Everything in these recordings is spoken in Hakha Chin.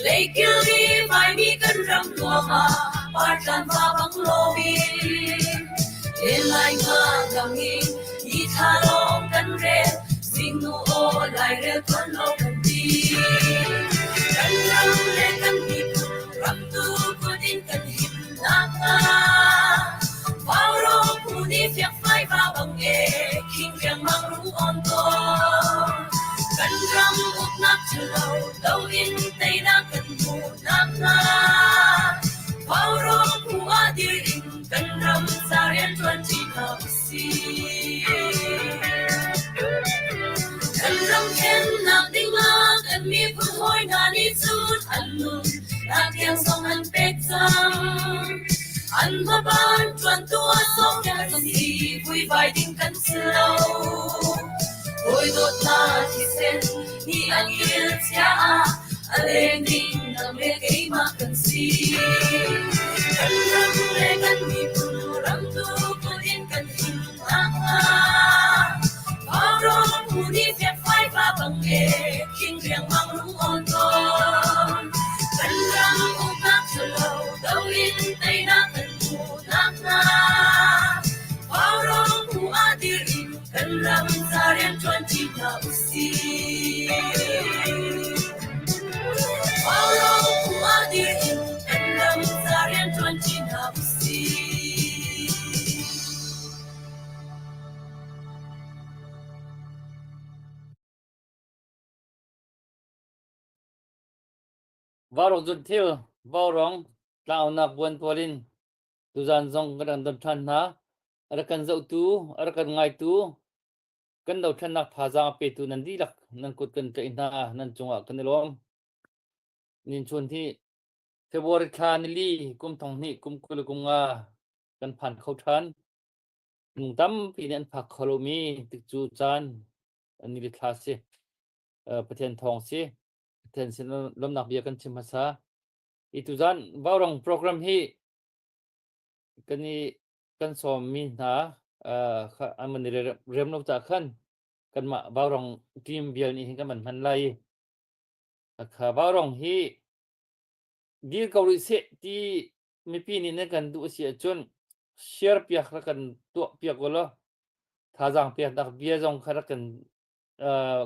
Leikil i vaimi kan ram nuam ah partlan va bang loin len lai nga dang in ni thla lawng kan rel zingnu aw lairel tuan lo kan ti. Kan ram le kan miphun ram tu kut in kan him nakhnga Vauro phu nih fiakfai va bang e khing riangmang rung on tawn. Kan ram uknak ṭhalo do in teinak kan hmuh nakhnga Vauro phu ah dir in kan ram ca rianṭuan ṭi hna usih. Kan ram thlennak dingah kan miphun hawi hna nih cun an nun nak tiang zong an pek cang. An hmaban ṭuantu ah sawmnak si vuivai ding kan si lo. Hawi dawtnak thisen nih an il chia ah a leng ding nang le keimah kan si. Kan ram le kan miphun ram tu kut in kan him nakhnga Vaurawng phu nih fiakfai va bang e khing riangmang rung awn tawn. Kan ram uknak ṭhalo do in teinak kan hmuh nakhnga Vaurawng phu ah dir in kan ram ca rianṭuan ṭi hna usih. Vaurawng phu ah dir in kan ram ca rianṭuan ṭi hna usih. Vaurawng cun thil vaurawng tlangaunak buantual in tuzan zong kan rak don ṭhan hna. A rak kan zohtu, a rak kan ngaitu, kan dothlennak thazaang a petu nan dihlak nan kut kan tlaih hna, nan cungah kan i lawm. Nin chun hi February thla nili kum thong hnih kum 20 kum nga kan phan kho ṭhan. Minung tampi nih an phak kho lomi tikcu caan ni thla si. Pathian thawng si. Pathian sin lawmnak bia kan chim hmasa. I tuzan Vaurong program hi kan i kan sawmmi hna an man i rem lo ca khan kanmah Vaurong team vial nih hin kan man hman lai i kha Vaurong hi dir ko rih seh ti mipi nih nan kan duh a si ahcun share piak rak kan tuah piak u law thazaang peknak bia zong kha rak kan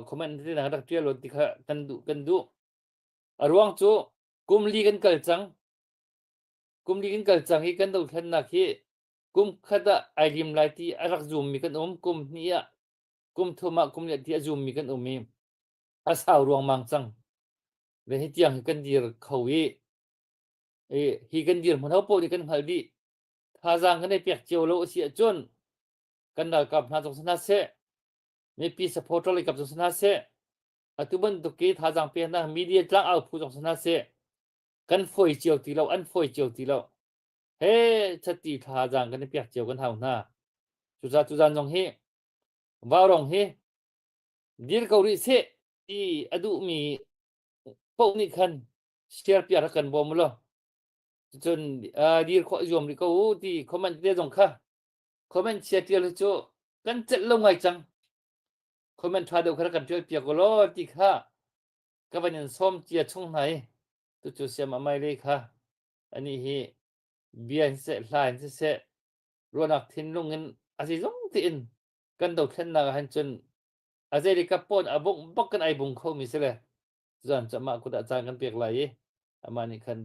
comment te rak tial ti kha kan duh kan duh a ruang cu kum li kan kal cang kum li kan kal cang i kan dothlennak hi kum khat ah ai lim lai ti a rak zum mi kan um kum hnih ah kum thum ah kum li ti a zum mi kan um i a sau ruangmang cang ve hi tiang hi kan dir kho i i hi kan dirhmun ho paoh nih kan hngalh dih. Thazaang kan i pek cio lo a si ahcun kan ralkap hna zong si hna seh, mipi supporter lei kap zong si hna seh, atu bantuk i thazaang peknak media tlangau phu zong si hna seh, kan fawi cio ti lo, an fawi cio ti lo. He chati thazaang kan i pek cio kan hau hna. Cucaah tuzaan zong hi Vaurong hi dir ko rih seh ti a duhmi paoh nih khan share piak rak kan bawm law cun dir khawh zuam rih ko u ti comment te zong kha comment chia tial hi cu kan celh lo ngai cang comment tha deuh kha rak kan tial piak u law ti kha ka van in sawm cia chung hna i tucu siam amai le kha ani hi bia in seh hla in siseh ruahnak thinlung in a zeizong tiin kan dothlennak ah hin cun a zei ka pawn a bungh bak kan ai bung kho mi si le Cun cu amah kut ah caan kan pek lai i amah nih khan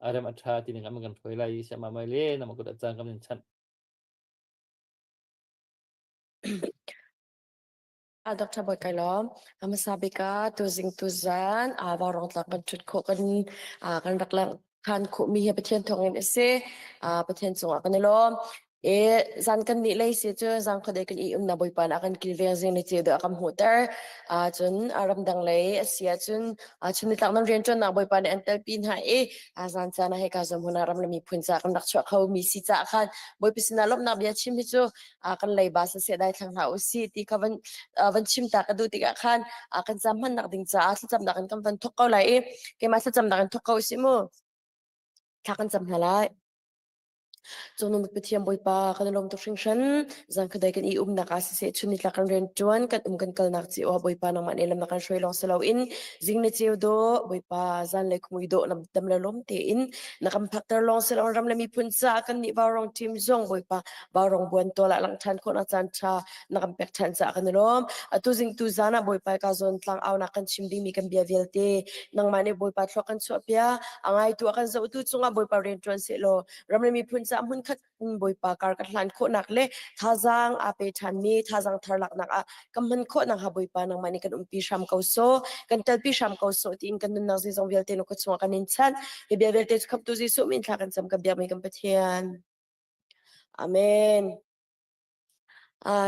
a rem a ṭha ti ning an kan hruai lai i siamah mai le namah kut ah caan kan in chanh. Dr. Bawi kai lawm. Hmasa bik ah tuzing tuzan vaurawng tlak kan ṭhut khawh kan kan rak lang khan khawhmi hi Pathian thawngin a si. Pathian cungah kan i lawm. E zan kan nih lei si cu zan khuadei kan i umnak Bawipa nih a kan kilveng zing ni ceu deuh a kan hmuhter. Ah cun ramdang lei a si ahcun chun nitlak nan rianṭuannak Bawipa nih an telpi hna i zan caan ah hika zawn hmun ah ram le miphun ca kan rak chuah kho mi si caah khan Bawipa sinah lawmhnak bia chim hi cu kan leiba siseh daithlang hlah usih ti kha van van chim ta ka duh tikah khan kan cam hmannak ding caah thlacamnak in kan van thawk ko lai i keimah thlacamnak in thawk ko usih mu. Thla kan cam hna lai. Cungnung Pathian Bawipa kan i lawm tuk hringhran. Zan khadei kan i umnak ah siseh chun nitlak kan rian ṭuan kan um kan kalnak cio ah Bawipa nangmah nih lam na kan hruai lawng si loin zing ni ceu dawh Bawipa zanlei khumui dawh na dam le lawm tein na kan phakter lawng si loin ram le miphun caah kan nih vaurawng team zong Bawipa vaurawng buan tual ah langh ṭhan khawhnak caan ṭha na kan pek ṭhan caah kan i lawm. Atu zing tu zan ah Bawipa ka zawn tlang aunak kan chim dingmi kan bia vialte nangmah nih Bawipa thluak kan chuahpiak a ngaitu a kan zohtu cungah Bawipa rian ṭuan seh law ram le miphun caah hmunkhat in Bawipa kar kan hlan khawhnak le thazaang aa pe ṭhanmi thazaang thar laknak ah kan hman khawhnak ha Bawipa nangmah nih kan umpi hram ko sawh kan telpi hram ko sawh tiin kan nunnak zeizong vialte na kut chungah kan in chanh. Hi bia vialte cu khamtu Jesuh min thla kan cam kan biakmi kan Pathian. Amen.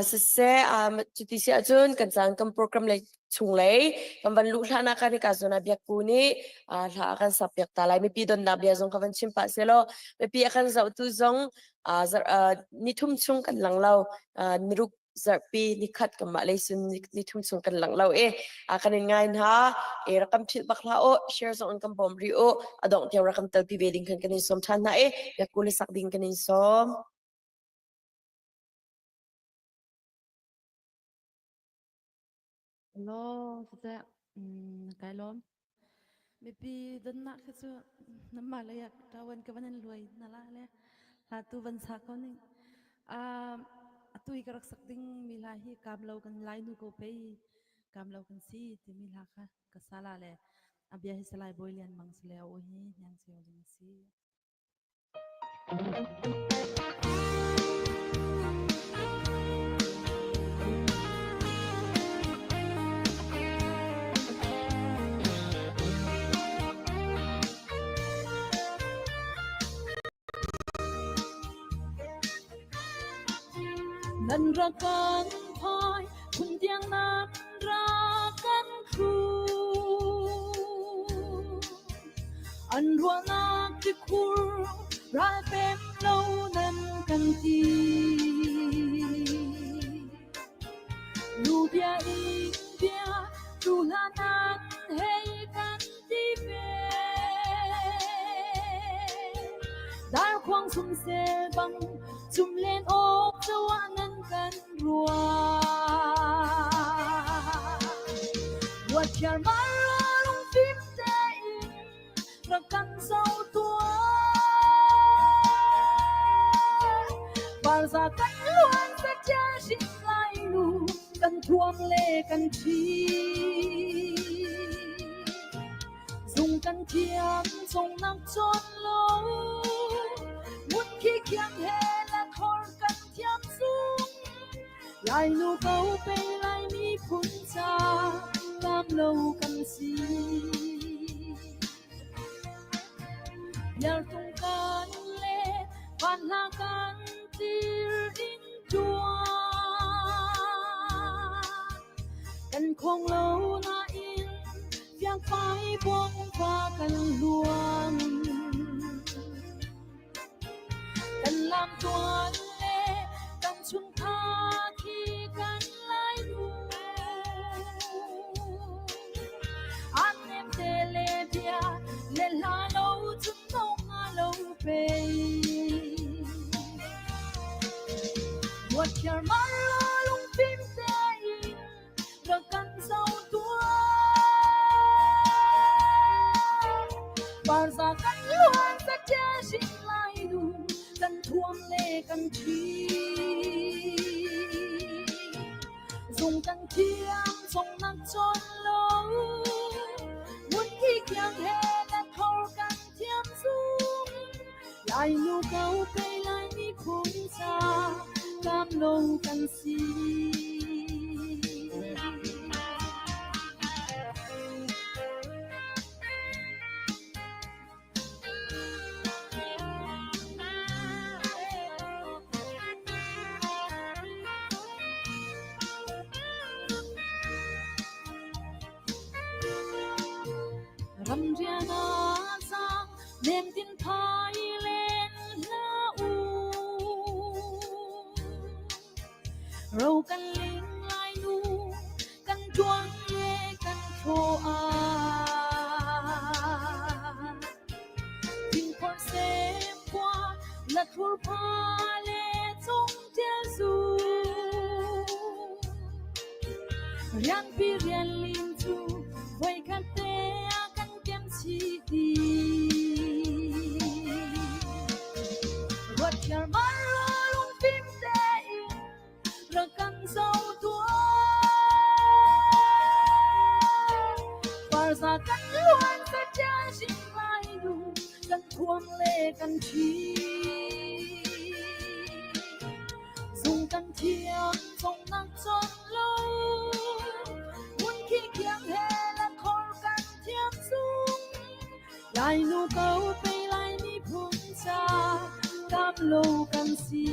Siseh, cuti si ahcun kan caan kan program lei chunglei kan van luh hlan ah kan hika zawn ah biakku nih hla a kan sak piak ta lai. Mipi donnak bia zong ka van chim pah selaw mipi a kan zohtu zong nithum chung kan lang lo. Niruk zarhpi nikhat kanmah lei sun nithum chung kan lang lo i kan in ngai hna. E rak kan philh bak hlah u. Share zong in kan bawm rih u. A dongh tiang rak kan telpi ve ding khan kan in sawm ṭhan hna i biakku le sak ding kan in sawm. Hello, siseh, kai lawm. Mipi donnak khi cu namah lei ah ṭawan ka van in luai na la le hla tu van sa ko ning. Atu i ka rak sak ding mi hla hi kaam lo kan lai nu ko pei kaam lo kan si timi hla kha ka sa la le a bia hi Salai Bawi Lian Mang si le a aw hi Hniang Ceu Ling a si. Nan ra kan phai phun tiang nan ra kan thu An ruahnak tikhur ralpem lo nan kan ti. Nu bia in bia tu hla nan hei kan ti ve. Darkhuang sum sel bang chum len awk cawa nan kan ruah. Ruat khiar mar lungfim tein rak kan zoh tuah. Barza kan luan satia hrin lai nu kan thuam le kan thi. Zung kan thiam song nak chon lo mun khi khiang he la thor kan thiam sung Lai nu ko pe lai miphun ca lam lo kan si. Yartung kan le van hla kan tir in tuan. Kan khong lo nain fiang fai buang fa kan luan. Kan lam tuan le kan chungkhar khi kan lai nu. An nem te le bia le hla lo cun no nga lo pe. Ruat khiar mar lungfim tein rak kan zoh tuah. Barza kan luan satia hrin lai nu kan thuam le kan thi. Zung kan thiam song nak chon lo mun khi kiang he la thor kan thiam sung Lai nu ko pe lai mi phun ca kam lo kan si. Ramrian ah sang nem tin phai len hlah u. Ro kan ling lai nu kan ṭuang le kan thaw ah. Thingphor sem khua la thur. Pha le Cung Tial Zu. Rianpi rian lim cu voikhat te a kan kem chih ti. Ruat khiarmar law lungfim tein rak kan zoh tuah. Parza kan luan saṭial hrim lai nu kan thuam le kan ṭhi. Zung kan thiam zongnak cawn lo hmun khi khiang he la khor kan thiam sung Lai nu ko pei lai miphun ca kam lo kan si.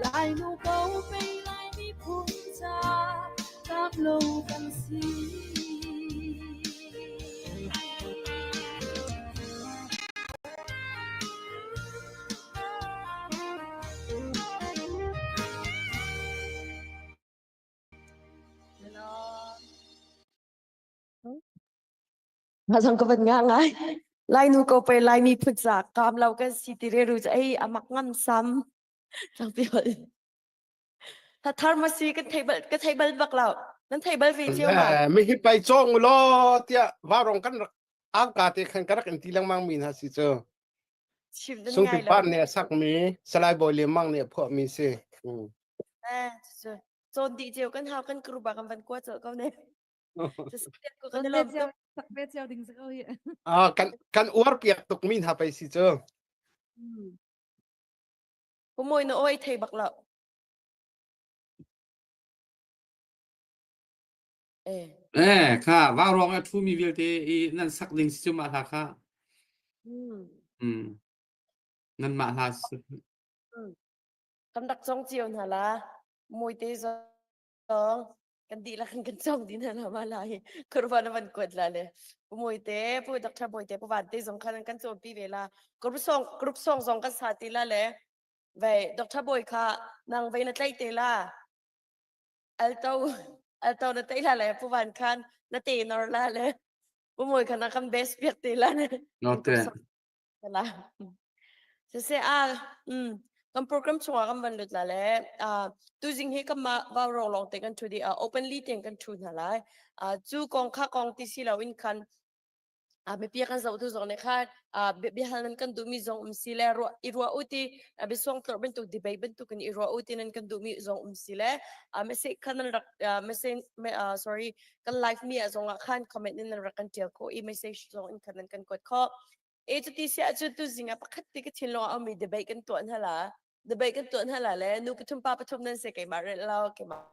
Lai nu ko pei lai miphun ca kam lo kan si. Mah zong ka van nga ngai. Lainu ko pe Laimi phun ca kaam lo kan si ti re ru cu ei amak ngam sam. Tlangpi hol. Tha thar ma si kan thei bal ka thei bal bak lo. Nan thei bal ve cio ma? Eh, mi hi pai cong law tiah varong kan rak angka te khan ka rak in ti lengmang mi hna si cu. Chim nan Sung ngai lo. Pipan nih a sakmi Salai Bawi Lian Mang nih a phuahmi si. Mm. Eh, cu cawn dih cio kan hau kan group ah kan van kua colh ko ne. Cawn ve cio sak ve cio ding si ko hi. Ah, kan kan uar piak tuk mi hna pei si cu. Pumoi na oi thei bak lo. Eh. Eh, kha va ruang a thu mi vialte i nan sak ding si cu mah hla kha. Mm. Mm. Nan mah hla si. Mm. Kan rak cong cio hna la. Muite zong kan dihlak in kan cong dih hna la ma la hi kurban van kuat la le pu Mui te pu Dr. Bawi te pu Van te zong khan kan cawnpi ve la group song group song zong kan sa ti la le ve Dr. Bawi kha nang ve na tlai te la alto alto na tlai la le pu Van khan na te nor la le pu Mui khan na kan best piak te la ne No te. La. Siseh a um kan program chungah kan van lut la le uh, tuzing hi kan mah vau rong lawng te kan thu di uh, openly ten kan thu hna lai uh, cu kong kha kong ti si lo in khan uh, mipi kan zoh tu zong nih khan uh, biahal nan kan duhmi zong um si le ruah i ruah u ti uh, biasuang tlor bantuk debate bantuk in i ruah u ti nan kan duhmi zong um si le uh, message khan nan rak uh, message uh, sorry kan live mi ah zong ah khan comment in nan rak kan tial kho i message zong in khan nan kan kuat kho E cuti si ahcun tuzing ah pakhat te ka thinlung ah a ummi debate kan tuah hna la. Debate kan tuah hna la le nu pathum pa pathum nan si keimah relh lo keimah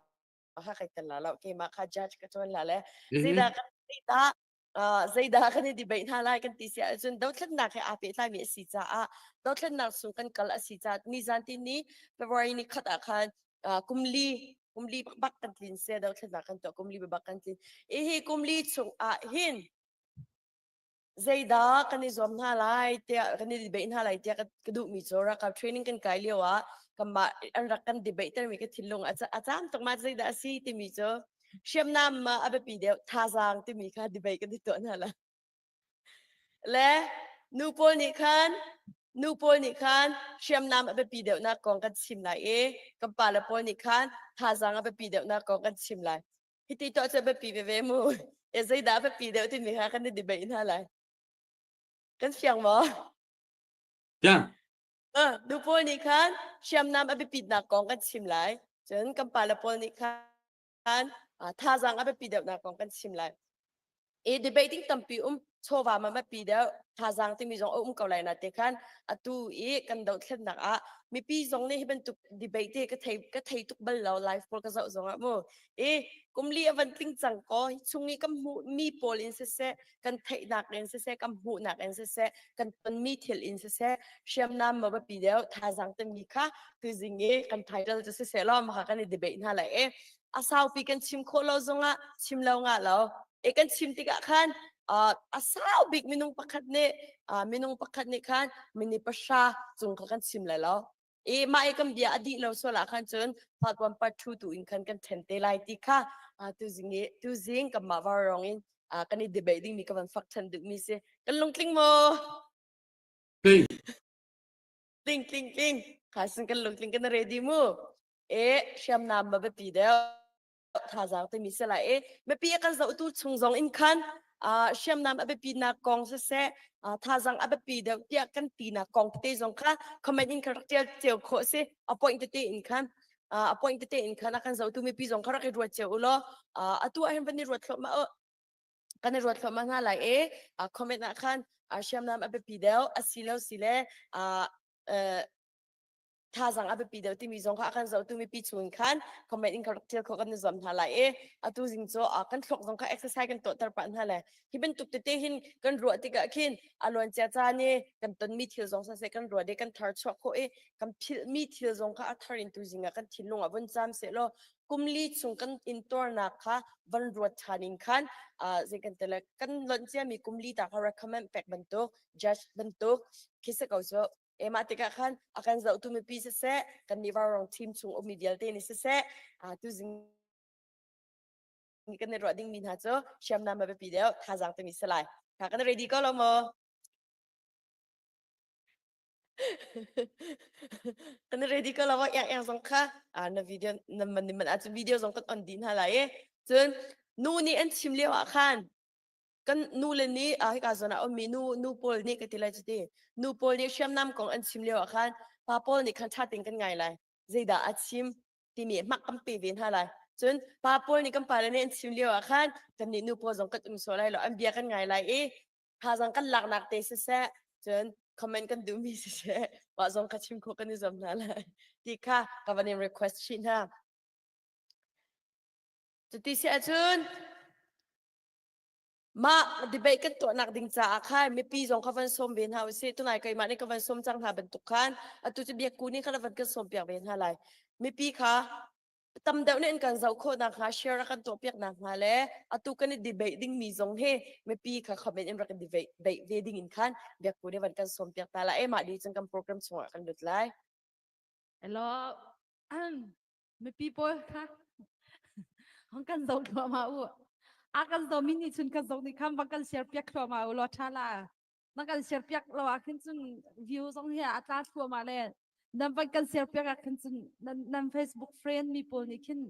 kha kai tel la lo keimah kha judge ka tuan la le zeidah kan zeidah uh, zeidah kan i debate hna lai kan ti si ahcun dothlennak he aa pehtlaimi a si caah dothlennak chung kan kal a si caah nizan ti ni February ni khat ah khan uh, kumli kumli bak kan tlin se dothlennak kan tuah kumli bak kan tlin i hi kumli chung ah hin zeidah kan i zuam hna lai tiah kan i debate hna lai tiah ka duhmi cu ralkap training kan kai lio ah kanmah an rak kan debate termi ka thinlung a caam tuk ma zeidah a si timi cu hriamnam ma a biapi deuh thazaang timi kha debate kan i tuah hna la le nu pawl nih khan nu pawl nih khan hriamnam a biapi deuhnak kong kan chim lai i kan pale pawl nih khan thazaang a biapi deuhnak kong kan chim lai Hiti tuah cu biapi veve mu. E zeidah biapi deuh timi kha kan i debate hna lai. Kan fiang maw? Fiang. Uh, nu pawl nih khan hriamnam a biapitnak kong kan chim lai. Cun kan pale pawl nih khan uh, thazaang a biapi deuhnak kong kan chim lai. I debating tampi um chawva ma biapi deuh thazaang timi zong a um ko lai na te khan atu i kan dohthlennak ah mipi zong nih hi bantuk debate te ka thei ka thei tuk bal lo live pawl ka zoh zong ah mu i kumli a van tling cang ko hi chung i kan hmuh mi pawl in siseh kan theihnak in siseh kan hmuhnak in siseh kan tonmi thil in siseh hriamnam ma biapi deuh thazaang timi kha tuzing i kan title cu siseh law maka kan i debate hna lai i a saupi kan chim khawh lo zongah chim lo nga lo e kan chim tikah khan uh, a sau bik minung pakhat nih uh, minung pakhat nih khan mini pahra cung kha kan chim lai lo e mah e kan bia a dih lo sual ah khan cun part 1 part 2 tu in khan kan then te lai ti kha uh, tuzing i tuzing kan mah var rong in uh, kan i debate ding mi ka van fak than duh mi si kan lungtling maw? Tling. Tling tling tling. Kha sin kan lung tling kan ready mu. E hriamnam ma biapi deuh thazaang timi si lai i mipi a kan zohtu chung zong in khan hriamnam a biapinak kong siseh thazaang a biapi deuh tiah kan tinak kong tete zong kha comment in khan rak tial cio khawh si a point tete in khan a point tete in khan a kan zohtu mipi zong kha rak i ruat cio u law atu ah hin van i ruat thluahmah u kan i ruat thluahmah hna lai i comment ah khan hriamnam a biapi deuh a si lo si le thazaang a biapi deuh timi zong kha a kan zohtu mipi chung khan comment in ka rak tial khawh kan i zuam hna lai i atu zing cu kan thluak zong kha exercise kan tuahter pah hna le hi bantuk tete hin kan ruah tikah khin a luancia caan i kan tonmi thil zong siseh kan ruah i kan thar chuah khawh i kan philhmi thil zong kha a thar in tuzing ah kan thinlung ah vun caam seh law kumli chung kan intuarnak kha van ruat ṭhan in khan zei kan ti le kan lonh ciami kumli ta kha recommend pek bantuk judge bantuk khi si ko cu E mah tikah khan a kan zohtu mipi siseh, kan nih Vaurong team chung ummi vialte nih siseh, tuzing kan i ruah dingmi hna cu hriamnam a biapi deuh, thazaang timi si lai. Kha kan ready ko lo maw? kan ready ko lo maw? Eng eng zong kha na video na man man ahcun video zong kan on dih hna lai i. Cun nu nih an chim lio ah khan kan nu le nih ah hika zawn ah ummi nu nu pawl nih ka ti lai cuti nu pawl nih hriamnam kong an chim lio ah khan pa pawl nih khan ṭha tein kan ngai lai zeidah a chim timi hmak kan pe ve hna lai cun pa pawl nih kan pale nih an chim lio ah khan kan nih nu pawl zong kan um sawh lai lo an bia kan ngai lai i thazang kan laknak te siseh cun comment kan duhmi siseh mah zong kha chim khawh kan i zuam hna lai ti kha ka van in request chih hna cuti si ahcun Mah debate kan tuahnak ding caah khan mipi zong kha van sawm ve hna usih. Tunai keimah nih ka van sawm cang hna bantuk khan atu cu biakku nih khan a van kan sawm piak ve hna lai. Mipi kha tam deuh nih an kan zoh khawh nakhnga share a kan tuah piak nakhnga le atu kan i debate dingmi zong hi mipi kha comment in rak i debate ve ding in khan biakku nih van kan sawm piak ta lai. Mah dih cun kan program chungah kan lut lai. Hello. Mipi pawl kha hong kan zoh thluahmah u. A kan zoh mi nih cun kan zoh nih khan van kan share piak thluahmah u law ṭha la. Na kan share piak lo ah khin cun view zong hi a tla thluahmah le nan van kan share piak ah khin cun nan, nan Facebook friend mi pawl nih khin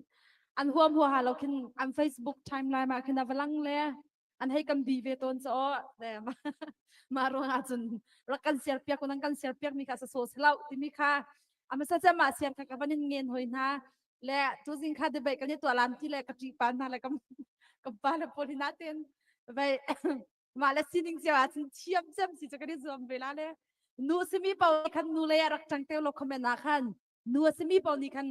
an huam huaha lo khin an Facebook timeline ah khin a va lang le an hei kan bi ve tawn cho le mah ruang ah cun rak kan share piak nan kan share piak mi kha sa so selo timi kha amasa cha ma share kha ka van in ngen hoi hna le tuzing kha debate kan i tuah lan ti le ka ṭi pa hna le kam kam pa le pawl hina ten vai mah le sining cio ah cun thiam cem si chu kan i zuam ve la le nu simi pau khan nu le rak ṭang te lo comment ah khan nu simi pau nih khan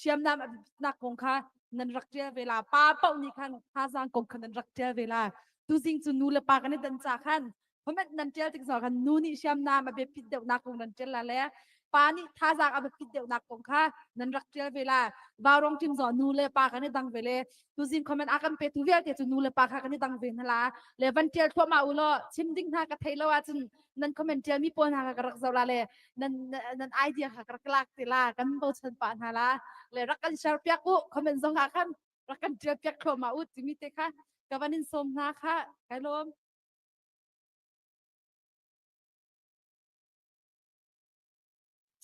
hriamnam a biapitnak kong kha nan rak ṭial ve la pa paoh nih khan thazaang kong kha nan rak ṭial ve la tuzing cu nu le pa kan i dan ca khan comment nan ṭial tik zong khan nu nih hriamnam a biapit deuhnak kong nan ṭial la le pa nih thazaang a biapit deuhnak kong kha nan rak ṭial ve la vaurong ṭim zong nu le pa kan i dang ve le tuzing comment a kan petu vialte cu nu le pa kha kan i dang ve hna la le van ṭial thluahmah u law chim ding hna ka thei lo ahcun nan comment ṭial mi pawl hna kha ka rak zoh la le nan nan idea kha ka rak lak te la kan bochan pah hna la le rak kan share piak u comment zong ah khan rak kan ṭial piak thluahmah u timi te kha ka van in sawm hna kha kai lawm.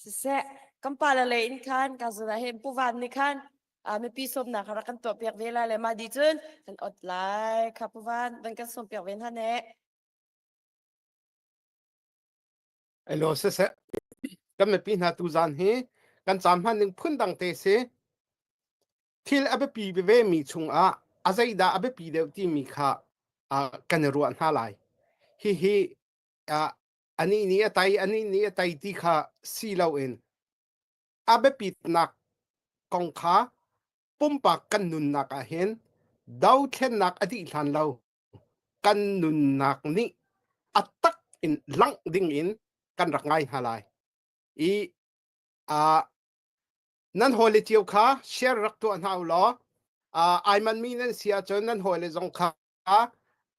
Siseh, kan pa le lei in khan ka zuna he pu van nih khan mipi sawmnak kha rak kan tuah piak ve lai le mah di cun kan ot lai kha pu van van kan sawm piak ve hna ne. Elo siseh, kan mipi hna tuzan hi kan caam hman ning phun dang te si. Thil a biapi veve mi chungah a zeidah a biapi deuh timi kha kan i ruah hna lai. Hihi anih nih a tai, anih nih a tai ti kha si loin a biapitnak kong kha pumpak kan nunnak ah hin dothlennak a dih hlan lo kan nunnak nih a tak in langh ding in kan rak ngai hna lai i uh, nan hawile cio kha share rak tuah hna u law uh, ai manmi nan si ahcun nan hawile zong kha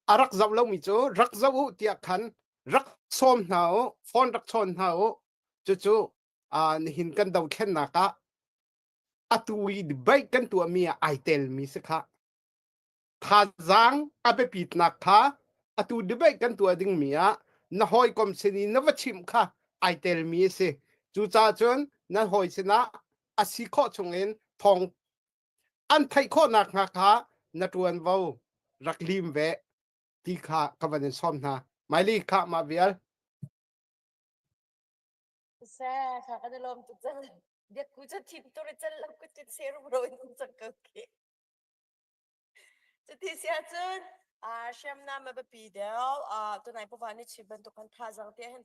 a rak zoh lomi cu rak zoh u tiah khan rak sawm hna u phone rak chawn hna u cucu uh, nihin kan dothlennak ah atu i debate kan tuahmi ah ai telmi si kha thazaang a biapitnak kha atu debate kan tuah dingmi ah. na hawikom sin i na va chimh kha ai telmi a si. Cucaah cun na hawi sinah a si khawh chungin thawng an theih khawh nakhnga kha na ṭuanvo rak lim ve ti kha ka van in sawm hna. Maili kha mah vial. Sa kha kan i lawm tuk cang. Biakku cu thim tur i cal lo kutin serum ro in um cang ko khi. Cuti si ahcun aa hriamnam a biapi deuh. Aa tunai puva nih chim bantuk khan thazaang te hin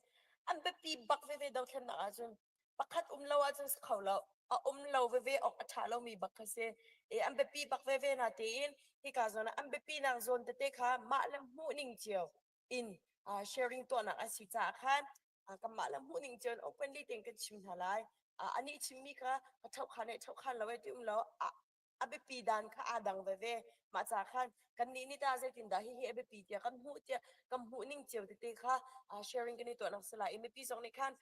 an biapi bak veve dothlennak ahcun pakhat um lo ahcun si kho lo. A um lo veve awk a ṭha lomi bak kha si. E an biapi bak veve na tein hika zawn ah an biapi nak zawn tete kha mah le hmuh ning cio in uh, sharing tuahnak a si caah khan uh, kanmah le hmuh ning cio in openly tein kan chim hna lai. Uh, anih chimmi kha ka ṭhohkhan e ṭhohkhan lo e ti um lo. A biapi dan kha aa dang veve. Mah ca khan kannih nih tah zeitindah hihi a biapi tiah kan hmuh tiah kan hmuh ning cio tete kha sharing kan i tuahnak si lai i mipi zong nih khan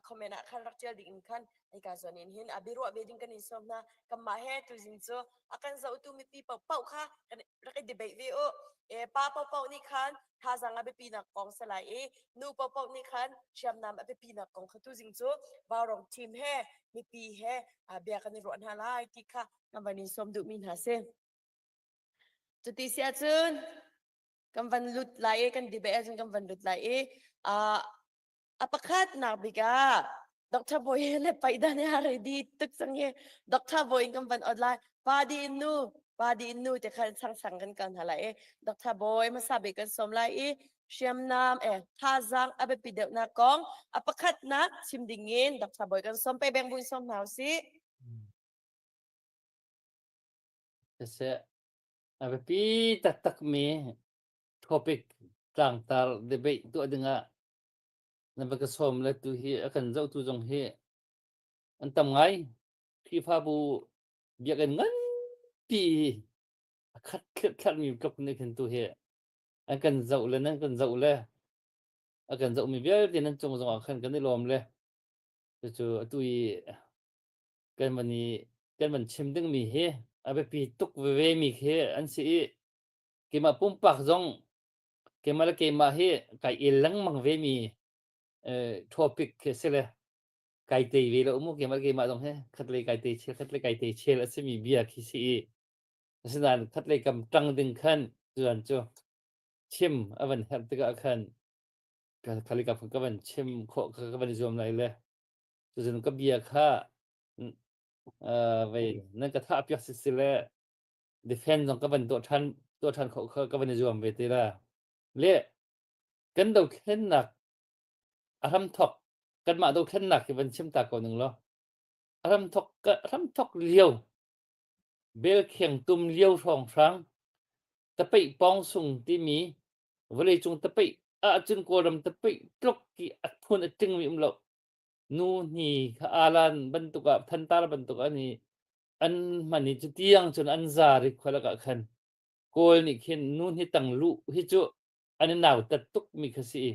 comment ah khan rak ṭial ding in khan hika zawn in hin a biaruah ve ding kan in sawm hna. Kanmah he tuzing cu a kan zohtu mipi paohpaoh kha kan rak i debate ve u. E, pa paohpaoh nih khan thazaang a biapinak kong si lai i nu paohpaoh nih khan hriamnam a biapinak kong kha tuzing cu Vaurawng team he mipi he bia kan i ruah hna lai ti kha kan van in sawm duhmi hna si. Cuti si ahcun kan van lut lai i kan debate ahcun kan van lut lai i a pakhat nak bik ah Dr. Boy le Paidan he ready tuk cang hi Dr. Boy in kan van ot lai pa di in nu pa di in nu te khan sang sang kan kal hna lai i Dr. Boy hmasa bik kan sawm lai i hriamnam e thazaang a biapi deuhnak kong a pakhatnak chim ding in Dr. Boy kan sawm pe beng buin sawm hna usih. Siseh, a biapi taktakmi topic tlangtar debate tuah dingah na va ka sawm le tu hi a kan zohtu zong hi an tam ngai. Khrihfabu biakinn nganpi a khat thletthlatmi tluk nih khin tu hi an kan zoh le nan kan zoh le a kan zohmi vialte nan cung zongah khan kan i lawm le cucu atu i kan van i kan van chim dingmi hi a biapi tuk veve mi khi an si i keimah pumpak zong keimah le keimah hi kai el lengmang ve mi topic khi si le kai tei ve lo mu keimah le keimah zong hi khatlei kai tei chel khatlei kai tei chel a simi bia khi si i Asinain khatlei kam ṭang ding khan tuan cu chim a van herh tikah khan khatlei kam ka van chim khawh ka van i zuam lai le cucun ka bia kha vei nan ka thah piak si si le defend zong ka van tuah ṭhan tuah ṭhan khawh kha ka van i zuam ve te la. Le kan dothlennak a hramthok kanmah dothlennak hi van chim ta ko ning law a hramthok hramthok lio Belkheng tum lio hrawnghrang tapeih pawngsung timi vawleicung tapeih ahcun Kawlram tapeih tluk i a phun a tlingmi um lo. Nu hni kha alan bantuk ah thantar bantuk an i an hman i cutiang cun an zar i khua lakah khan Kawl nih khin nu hni tang luh hi cu an i nautat tukmi kha si i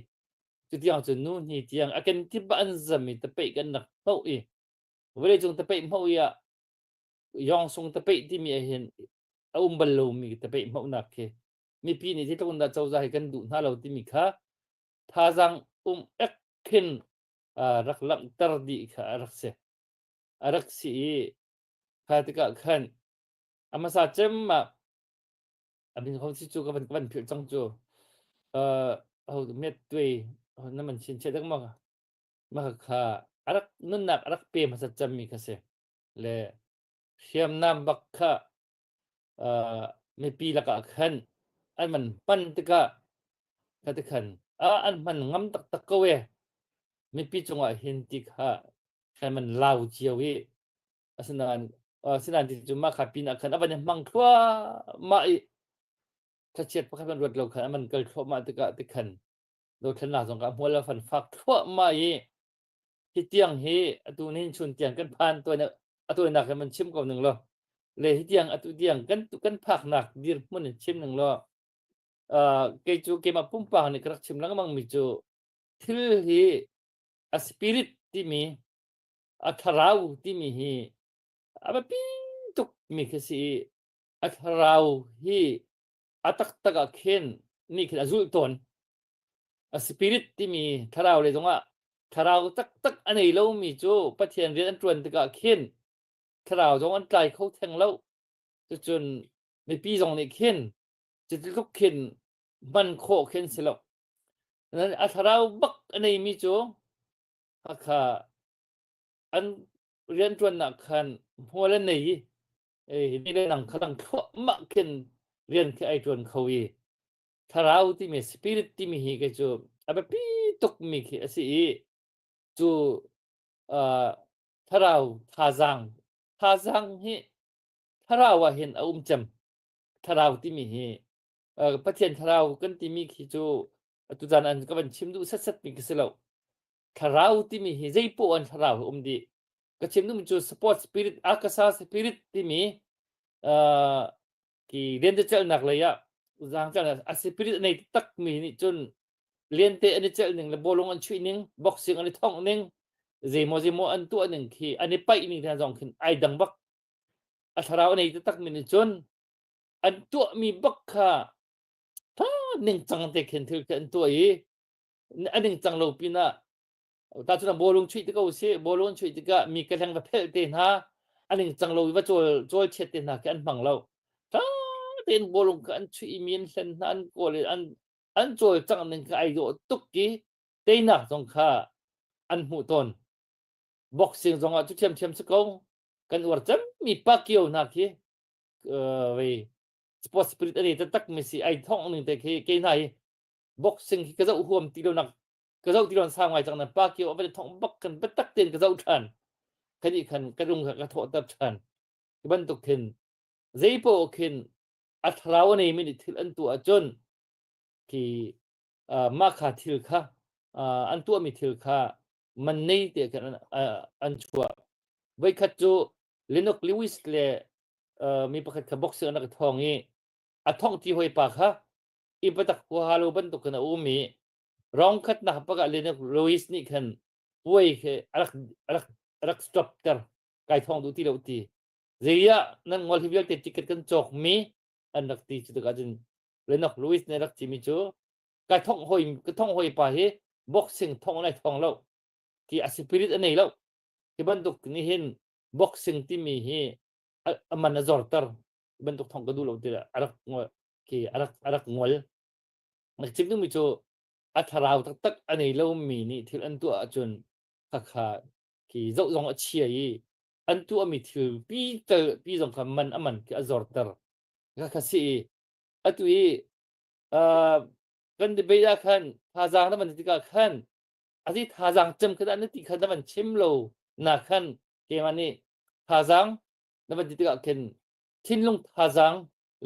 cutiang cun nu hni tiang a kenkip ah an zam i tapeih kan rak hmoh i vawleicung tapeih hmoh i ah Yawngsung tapeih timi ah hin a um bal lomi tapeih hmohnak khi mipi nih zeitluk in dah cozah hi kan duh hna lo timi kha thazaang um ek khin rak langhter dih kha a rak si. A rak si i kha tikah khan a hmasa cem ah a min ho si cu ka van ka van philh cang cu uh, ho met tuai na man chin che dak ma ma kha a rak nunnak a rak pe hmasa cemmi kha si. Le hriamnam bak kha uh, mipi lakah khan an man hman tikah kha ti khan a an hman ngam taktak ko e mipi cungah hin ti kha khan man lau cio i asinain asinain ti cu mah kha pin ah khan a van i hmang thluahmah i thlachiat pakhat man ruat lo khan a man kal thluahmah tikah ti khan dothlennak zong ka hmual a fan fak thluahmah i Hi tiang hi atu nihin chun tiang kan phan tuan atu nak in man chim ko ning law le hi tiang atu tiang kan kan phaknak dirhmun in chim ning law uh, kei cu keimah pumpak nih ka rak chim lengmang mi cu thil hi a spirit timi a thlarau timi hi a biapi tuk mi khi si i a thlarau hi a taktak ah khin nih khin a zulh tawn. A spirit timi thlarau lei zongah thlarau taktak a nei lomi cu Pathian rian an ṭuan tikah khin thlarau zong an tlai kho theng lo. Cucun mipi zong nih khin cutluk khin hman khawh khin si lo. A thlarau bak a neimi cu khakha an rianṭuannak khan hmual an nei i ni le nang kha lang thluahmah khin rian khi ai ṭuan kho i thlarau timi spirit timi hi kei cu a biapi tukmi khi a si i cu uh, thlarau thazaang thazaang hi thlarau ah hin a um cem thlarau timi hi uh, Pathian thlarau kan timi khi cu atu zan an ka van chim duh setset mi khi si lo thlarau timi hi zei poh an thlarau hi um dih ka chim duhmi cu support spirit akasa spirit timi uh, ki lentecelhnak lei ah zaangcelhnak a spirit a nei takmi nih cun lente an i celh ning le bawlung an chuih ning boxing an i thongh ning zeimaw zeimaw an tuah ning khi an i paih ning hna zong khin ai dang bak a thlarau a nei takmi nih cun an tuahmi bak kha tha ningcang te khin thil khi an tuah i a ningcang lo pinah Tahchunhnak bawlung chuih tik ko sih, bawlung chuih tikah mi ka hleng va phelh te hna, a ningcang lo i va cawl cawl chiat te hna khi an hmang lo. Ṭha tein bawlung kha an chuih i mi an hlen hna, an kawl i an an cawlcangh ning kha ai dawh tuk i teinak zong kha an hmuh tawn. Boxing zong ah cu ṭhiamṭhiam si ko. Kan uar cemmi Pacquiao hna khi uh, vei sport spirit a nei taktak mi si ai thongh ning te khi kei hna hi boxing khi ka zoh huam ti lo nak ka zoh ti lon sau ngai cang na pa kio a van thong bak kan biatak tein ka zoh ṭhan khani khan ka lung ka thawhter ṭhan hi bantuk khin zeipaoh khin a thlarau a neimi nih thil an tuah ahcun khi mah kha thil kha an tuahmi thil kha man nei te khan an chuah voikhat cu Lennox Lewis le mi pakhat kha boxing an rak thong i a thong ti hoi pa kha i patak huaha lo bantuk in a um i Round khatnak pakah Lennox Lewis nih khan puai khi a rak a rak a rak stop ter kai thong duh ti lo ti. Zeiah nan ngol hi vialte ticket kan cawk mi an rak ti cu tikah cun Lennox Lewis nih rak ti mi cu kai thong hoi ka thong hoi pa hi boxing thong lai thong lo ti a spirit a nei lo hi bantuk nih hin boxing timi hi a man a zorter bantuk thong ka duh lo ti a rak ki a rak a rak ngol Na chim duhmi cu a thlarau taktak a nei lomi nih thil an tuah ahcun khakha khi zoh zong a chia i an tuahmi thil pi tel pi zong kha man a man khi a zorter. Khakha si i atu i uh, kan debate ah khan thazaang na van ti tikah khan azi thazaang cem kha dah na ti kha na van chim lo na khan keimah nih thazaang na van ti tikah khin thinlung thazaang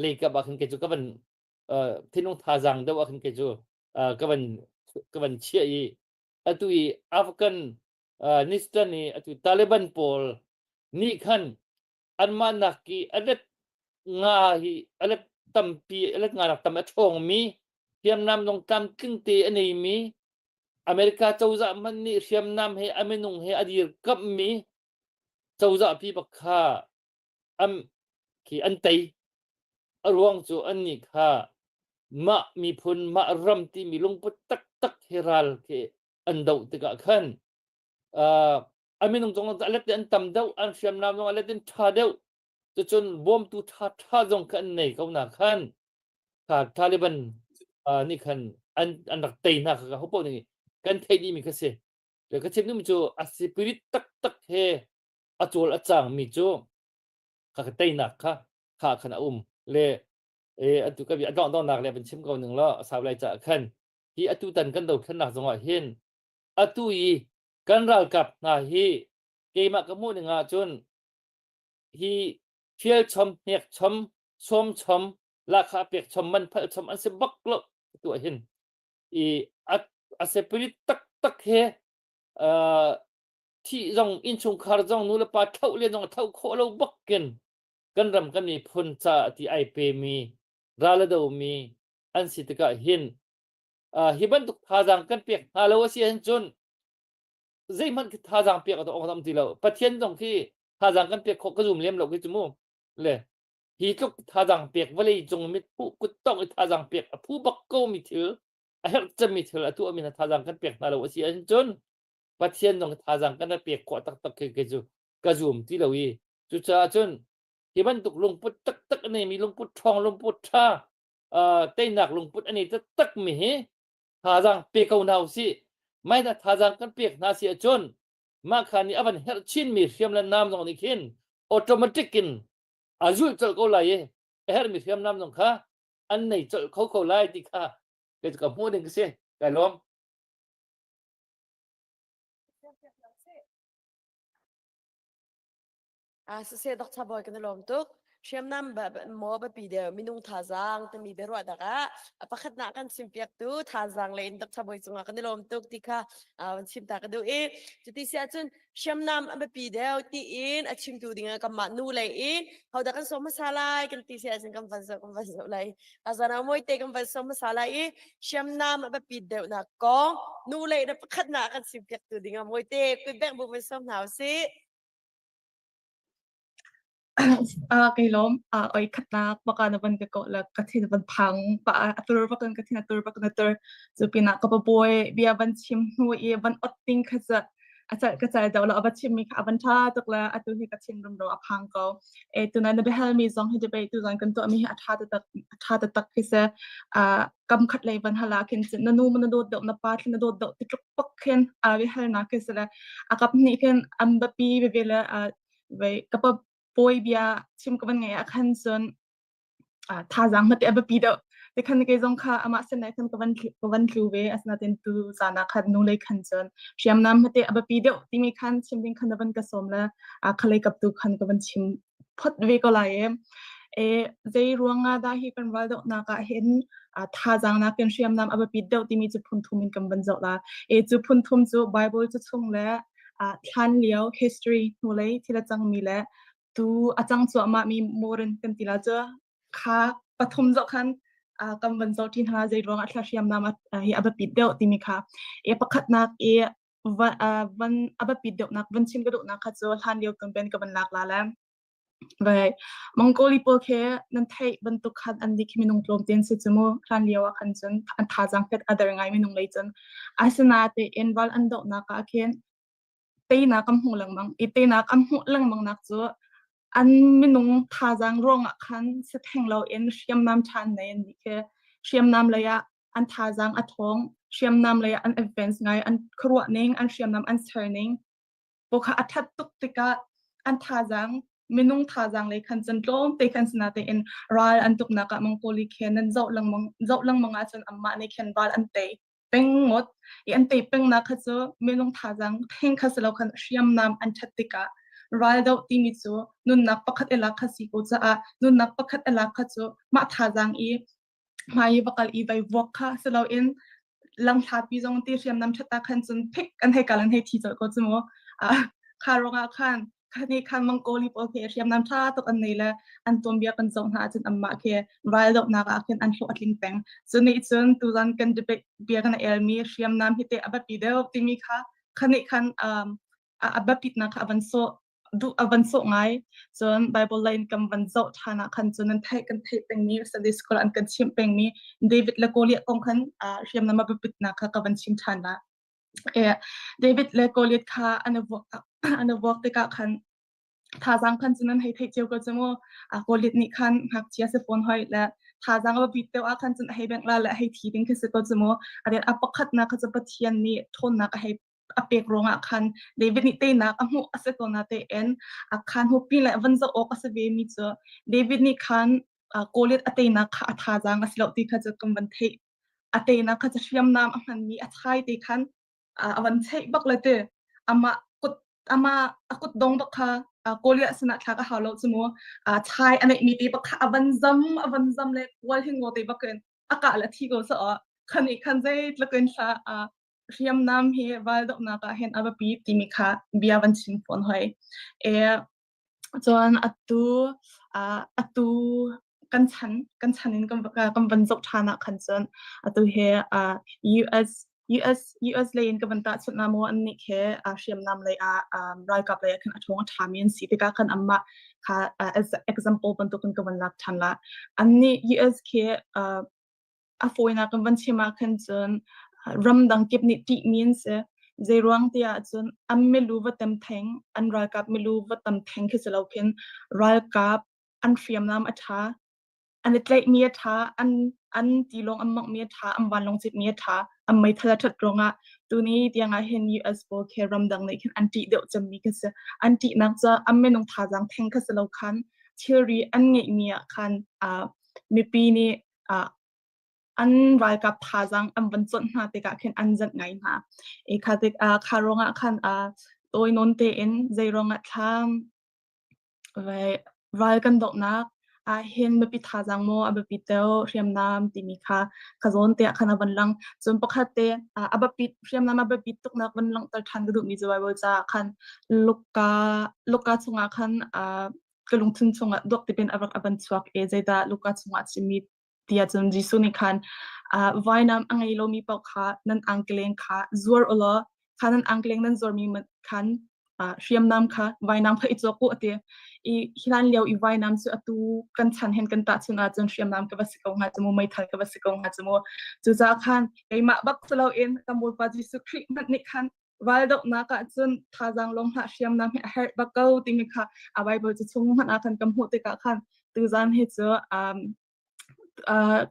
lei kap ah khin kei cu ka van thinlung thazaang deuh ah khin kei cu ka van ka van chiah i atu i Afghan Nistan i atu Taliban pawl nih khan anmah nak i a let nga hi a let tampi a let nga nak tam a ṭhawngmi hriamnam zong tlamtling te a neimi America cozah hmanh nih hriamnam he a minung he a dirkamhmi cozah pi bak kha an khi an tei a ruang cu annih kha mah miphun mah ram timi lungput taktak he ral khi an doh tikah khan uh, a minung zong a let an tam deuh an hriamnam zong a let in ṭha deuh cucun bawmtu ṭha ṭha zong kha an nei ko na khan kha Taliban uh, nih khan an an rak tei hna kha hopo nih kan theih dih mi kha si le ka chim duhmi cu a spirit taktak he a cawl a cangmi cu kha ka teinak kha kha khan a um le e atu ka bi a dong dongnak le van chim ko ning law a sau lai caah khan hi atu tan kan dothlennak zongah hin atu i kan ralkap hna hi keimah ka hmuh ning ah cun hi fial chom hnek chom sawm chom lahkhah pek chom man phalh chom an si bak lo tu ah hin i a a separate taktak he uh, thih zong innchungkhar zong nu le pa thlauh len zong thlauh khawh lo bakin kan ram kan miphun ca ti ai pemi ral a domi an si tikah hin uh, hi bantuk thazaang kan pek hna lo a si ahcun cun zeihmanh khi thazaang pek a awk am ti lo pathian zong khi thazaang kan pek khawh ka zum lem lo khi cu mu le hi tluk thazaang pek vawlei cung mit phu kut tong i thazaang pek a phu bak ko mi thil. A herh cemmi thil a tuahmi hna thazaang kan pek hna lo a si ahcun Pathian zong thazaang kan rak pek khawh taktak khi kei cu ka zum ti lo i cucaah cun hi bantuk lungput taktak a neimi lungput ṭhawng lungput ṭha uh, teinak lungput a nei taktak mi hi thazaang pe ko hna usih. Mai dah thazaang kan pek hna si ahcun mah kha nih a van herh chinmi hriam le nam zong nih khin automatic in a zulh colh ko lai i a herhmi hriamnam zong kha an nei colh kho ko lai ti kha kei cu ka hmuh ding ka si. Kai lawm. Ah siseh Dr. Bawi kan i lawm tuk. Hriamnam maw biapi deuh minung thazaang timi biaruah dak ah a pakhatnak kan chimpiaktu thazaang le in Dr. Bawi cungah kan i lawm tuk ti kha van chim ta ka duh i cuti si ahcun hriamnam a biapi deuh tiin a chimtu ding ah kanmah nu lei in hodah kan sawm hmasa lai kan ti si ahcun kan van zoh kan van zoh lai azana moi te kan van sawm hmasa lai i hriamnam a biapit deuhnak kong nu lei na pakhatnak kan chimpiaktu ding ah moi te kut bek bu van sawm hna usih. Ah kai lawm. Ah oi khatnak baka na van ka ko la ka thin van phang pa a tur bakan ka thin a tur bakan a tur. Cu pinah ka pabawi bia van chim hnu i van ot ting kha cu a cal ka cal deuh lo a va chim mi kha a van ṭha tuk le atu hi ka thin rumro a phang ko. E tuna na biahal mi zong hi debate tu zong kan tuah mi hi a ṭha taktak a ṭha taktak khi si. Ah kam khat lei van hala khin cun na nu na dawt deuh na pa thli na dawt deuh ti tluk pak khin a biahal na khi si le a kap hnih khin an biapi veve le vei ka pa pawi bia chim ka van ngai ah khan cun thazaang hmate a biapi deuh te khan kei zong kha amah sin khan ka van ka van tlu ve asinain tu zan ah khan nu lei khan cun hriamnam hmate a biapi deuh timi khan chim ding khan na van ka sawm le khalei kap tu khan ka van chim phot ve ko lai e. E zei ruangah dah hi kan ral dohnak ah hin thazaang nakin hriamnam a biapit deuh timi cu phun thum in kan van zoh la. E cu phun thum cu Bible cu chung le thlan lio history hnulei thil a cangmi le tu a cang cuahmah mi modern kan ti la cu kha pathum zoh khan kan van zoh ṭi hna zei ruangah thla hriamnam hi a biapit deuh timi kha e pakhatnak i van a biapit deuhnak van chim ka duhnak kha cu hlan lio tum ben ka van lak la le vai Mongoli pawl khi nan theih bantuk khan an nih khi minung tlawm te an si cu mu hlan lio ah khan cun an thazaang pet a der ngai minung lei cun asinatein ral an dohnak ah khin teinak an hmuh lengmang i teinak an hmuh lengmang nak cu an minung thazaang ruangah khan si theng loin hriamnam ṭha an nei an nih khi hriamnam lei ah an thazaang a ṭhawng hriamnam lei ah an advance ngai an khuaruah ning an hriamnam an ser ning kha a ṭhat tuk tikah an thazaang minung thazaang lei khan cun tlawmte khan sinatein ral an tuknak ah Mongoli khen nan zoh lengmang zoh lengmang ahcun anmah nih khin ral an tei peng ngawt i an tei pengnak kha cu minung thazaang theng kha si lo khan hriamnam an ṭhat tikah ral doh timi cu nunnak pakhat i lak kha si ko caah nunnak pakhat i lak kha cu mah thazaang i hmai i va kal i vai vuak kha si loin lamhlapi zong ti hriamnam ṭhat ah khan cun phik an hei kal an hei thi colh ko cu mu. Kha ruangah khan khani khan Mongoli pawl khi hriamnam ṭha tuk an nei le an tuanbia kan zoh hna ahcun anmah khi ral dohnak ah khin an hlawh a tling peng. Cu nih cun tuzan kan debate bia kan elmi hriamnam hi teh a biapi deuh timi kha khani khan um, a biapitnak kha a van sawh duh a van sawh ngai. Cun Bible lei in kan van zoh ṭhan ah khan cun nan theih kan theih pengmi Sunday school an kan chimh pengmi David le Goliath kong khan uh, hriamnam a biapitnak kha ka van chim ṭhan la. E, David le Goliath kha an i vuak an i vuak tikah khan thazaang khan cun an hei theih cio ko cu mu. Goliath nih khan ngakchia si fawn hoi le thazaang a biapit deuh ah khan cun a hei bengh la le a hei thi ding khi si ko cu mu. A a pakhatnak kha cu Pathian nih ṭhawnnak a hei a pek ruangah khan David nih teinak a hmuh a si ko na tein a khan hupi le van zoh awk a si ve mi cu David nih khan Goliath a teinak kha a thazaang a si lo ti kha cu kan van theih a teinak kha cu hriamnam a hmanmi a chai te khan a van cheih bak le ti amah kut amah a kut dong bak kha Goliath sinah thlak a hau lo cu mu chai a neih mi te bak kha a van zam a van zam le kual hi ngo te bak in a kah le thi ko sa khan i khan zei tluk in thla hriamnam hi val dohnak ah hin a biapi timi kha bia van chim fawn hoi. E, cun atu atu kan chan kan chan in kan kan van zoh ṭhan ah khan cun atu hi US US US lei in ka van tahchunh na maw an nih khi hriamnam lei ah ralkap lei ah khan a ṭhawng a ṭhami an si tikah khan anmah kha as example bantukin ka van lak ṭhan la. Annih US khi. A fawinak kan van chim ah khan cun ramdang kip nih ṭihmi an si. Zeiruang tiah cun an milu va tam theng, an ralkap milu va tam theng khi si lo khin ralkap an hriamnam a ṭha, an i tlaihmi a ṭha, an an tilawng an monghmi a ṭha, an vanlawng citmi a ṭha, an meithal a ṭhat ruangah tuni tiang ah hin US pawl khi ramdang nih khin an ṭih deuh cemmi khi si. An ṭihnak cu an minung thazaang theng kha si lo khan thilri an ngeihmi ah khan uh, mipi nih uh, an ralkap thazaang an van chawnh hna tikah khin an zanh ngai hna. I kha tik uh, kha ruangah khan uh, tawi nawn tein zei ruangah thlam ral kan dohnak ahhin mipi thazaang maw a biapi deuh hriamnam timi kha kha zawn te ah khan a van lang. Cun pakhat te a biapit hriamnam a biapit tuknak van langhter ṭhan ka duhmi cu Bible caah khan Luka Luka chungah khan ka lungthin chungah duak tipin a rak a van chuak i zeidah Luka chungah a chimmi tiah cun Jesuh nih khan vainam a ngei lomi paoh kha nan angkeleng kha zuar u law kha nan angkeleng nan zuarmi khan hriamnam kha vainam kha i cawk u a ti. I hlan lio i vainam cu atu kan chan hen kan tahchun ahcun hriamnam ka va si ko hnga cu mu meithal ka va si ko hnga cu mu. Cucaah khan keimah bak si loin kan Bawipa Jesuh Khrih hmanh nih khan raldohnak ah cun thazaang lawng hlah hriamnam hi a herh bak ko timi kha a Bible cu chung hmanh ah khan kan hmuh tikah khan tuzan hi cu um, uh,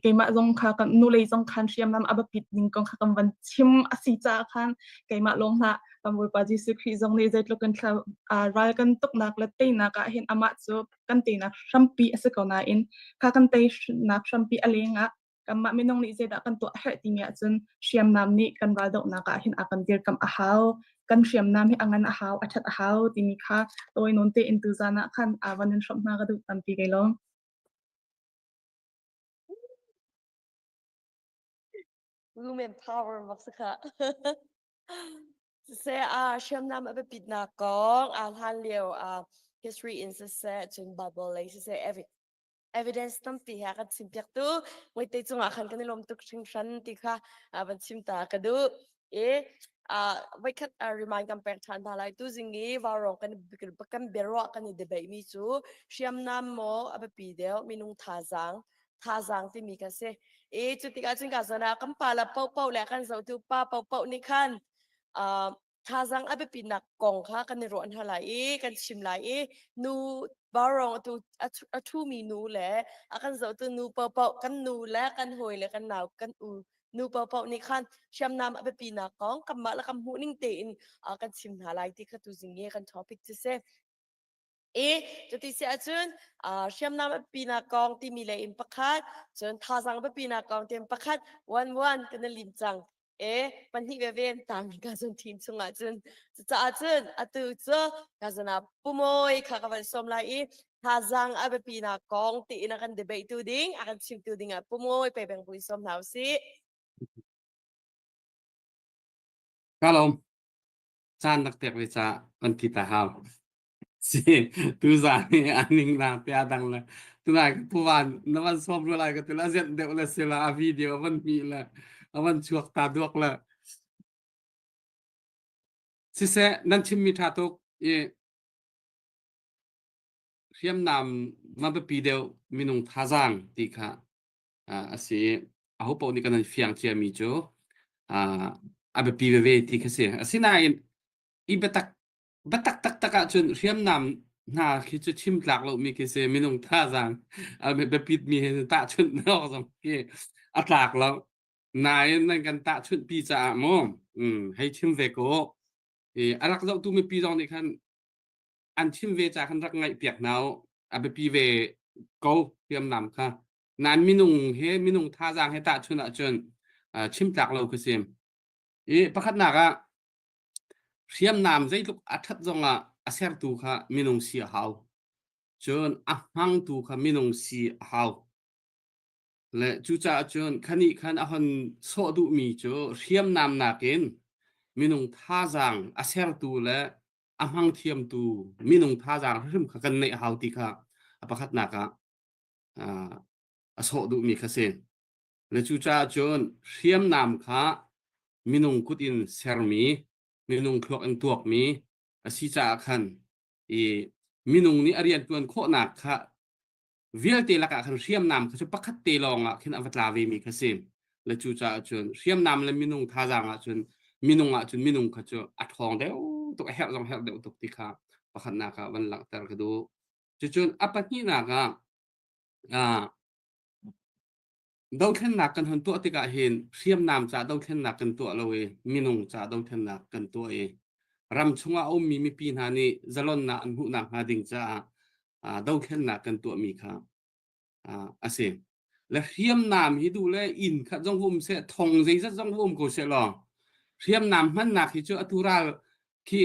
keimah zong kha kan nulei zong khan hriamnam a biapit ning kong kha kan van chim a si caah khan keimah lawng hlah kan Bawipa Jesuh Khrih zong nih zeitluk in thla uh, ral kan tuknak le teinak ah hin amah cu kan teinak hrampi a si ko nain kha kan teinak hrampi a leng ah kanmah minung nih zeidah kan tuah a herh timi ahcun hriamnam nih kan raldohnak ah hin a kan dirkamh a hau kan hriamnam hi a ngan a hau a ṭhat a hau timi kha tawi nawn tein tuzan ah khan aa van in hrawmh hna ka duh tampi kei lawng. Women power bak si kha. Siseh ah hriamnam a biapitnak kong aa hlan lio ah history in siseh cun Bible lei siseh every evidence tampi he a kan chimpiaktu Muite cungah khan kan i lawm tuk hringhran ti kha van chim ta ka duh. I voikhat remind kan pek ṭhan hna lai. Tuzing i vaurawng kan kan biaruah kan i debate mi cu hriamnam maw a biapi deuh minung thazaang thazaang timi kha si. I cu tikah cun ka zawn ah kan pa le paohpaoh le kan zohtu pa paohpaoh nih khan thazaang a biapitnak kong kha kan i ruah hna lai i kan chim lai i nu vaurawng atu a ṭhumi nu le a kan zohtu nu paohpaoh kan nu le kan hawi le kan nau kan u nu paohpaoh nih khan hriamnam a biapinak kong kanmah le kan hmuh ning tein kan chim hna lai ti kha tuzing i kan topic cu si. I cuti si ahcun hriamnam a biapinak kong timi lei in pakhat cun thazaang biapinak kong timi pakhat one one kan i lim cang. E pahnih veve an tang ka zun team chungah cun cucaah cun atu cu ka zun ah pumawi kha ka van sawm lai i thazaang a biapinak kong tiin a kan debate tu ding a kan chimtu ding ah pumawi pe beng pui sawm hna usih. Ka lawm. Caan rak pek ve ca kan ti ta hau. Si tuzan hi a ning lang te a dang le tunai puvan na van sawm ru lai ka ti la zian deuh le sila a video a van hmi le a van chuak ta duak le siseh nan chimmi tha tuk i hriamnam ma biapi deuh minung thazaang ti kha a si aho paoh nih kan fiang ciami cu a biapi veve ti kha si asinain i biatak biatak taktak ahcun hriamnam hna khi cu chim tlak lomi khi si minung thazaang a biapit mi he tahchunh awk zong khi a tlak lo nain nan kan tahchunh pi caah mu hei chim ve ko i a rak zohtu mipi zong nih khan an chim ve ca khan rak ngaih piak hna u a biapi ve ko hriamnam kha nain minung he minung thazaang he tahchunh ahcun chim tlak lo khi si i pakhatnak ah Hriamnam zeitluk a ṭhat zongah a sertu kha minung si a hau. Cun a hmangtu kha minung si a hau. Le cucaah cun khanih khan a hon sawh duhmi cu hriamnam nakin minung thazaang a sertu le a hmang thiamtu minung thazaang hrim kha kan neih a hau ti kha a pakhatnak ah a sawh duhmi kha si. Le cucaah cun hriamnam kha minung kut in sermi, minung thluak in tuakmi a si caah khan i minung nih a rianṭuan khawhnak kha. Vialte lakah khan hriamnam kha cu pakhat te lawng ah khin a va tla ve mi kha si. Le cucaah cun hriamnam le minung thazaang ah cun minung ah cun minung kha cu a ṭhawng deuh tuk a herh zong herh deuh tuk ti kha pakhatnak ah van langhter ka duh. Cucun a pahnihnak ah ah Dothlennak kan hun tuah tikah hin hriamnam ca dothlennak kan tuah lo i minung ca dothlennak kan tuah i ram chungah a ummi mipi hna nih zalonnak an hmuhnak hnga ding caah dothlennak kan tuahmi kha a si. Le hriamnam hi duh le inn khat zong um seh, thong zeizat zong um ko seh law hriamnam hmannak hi cu atu ral khi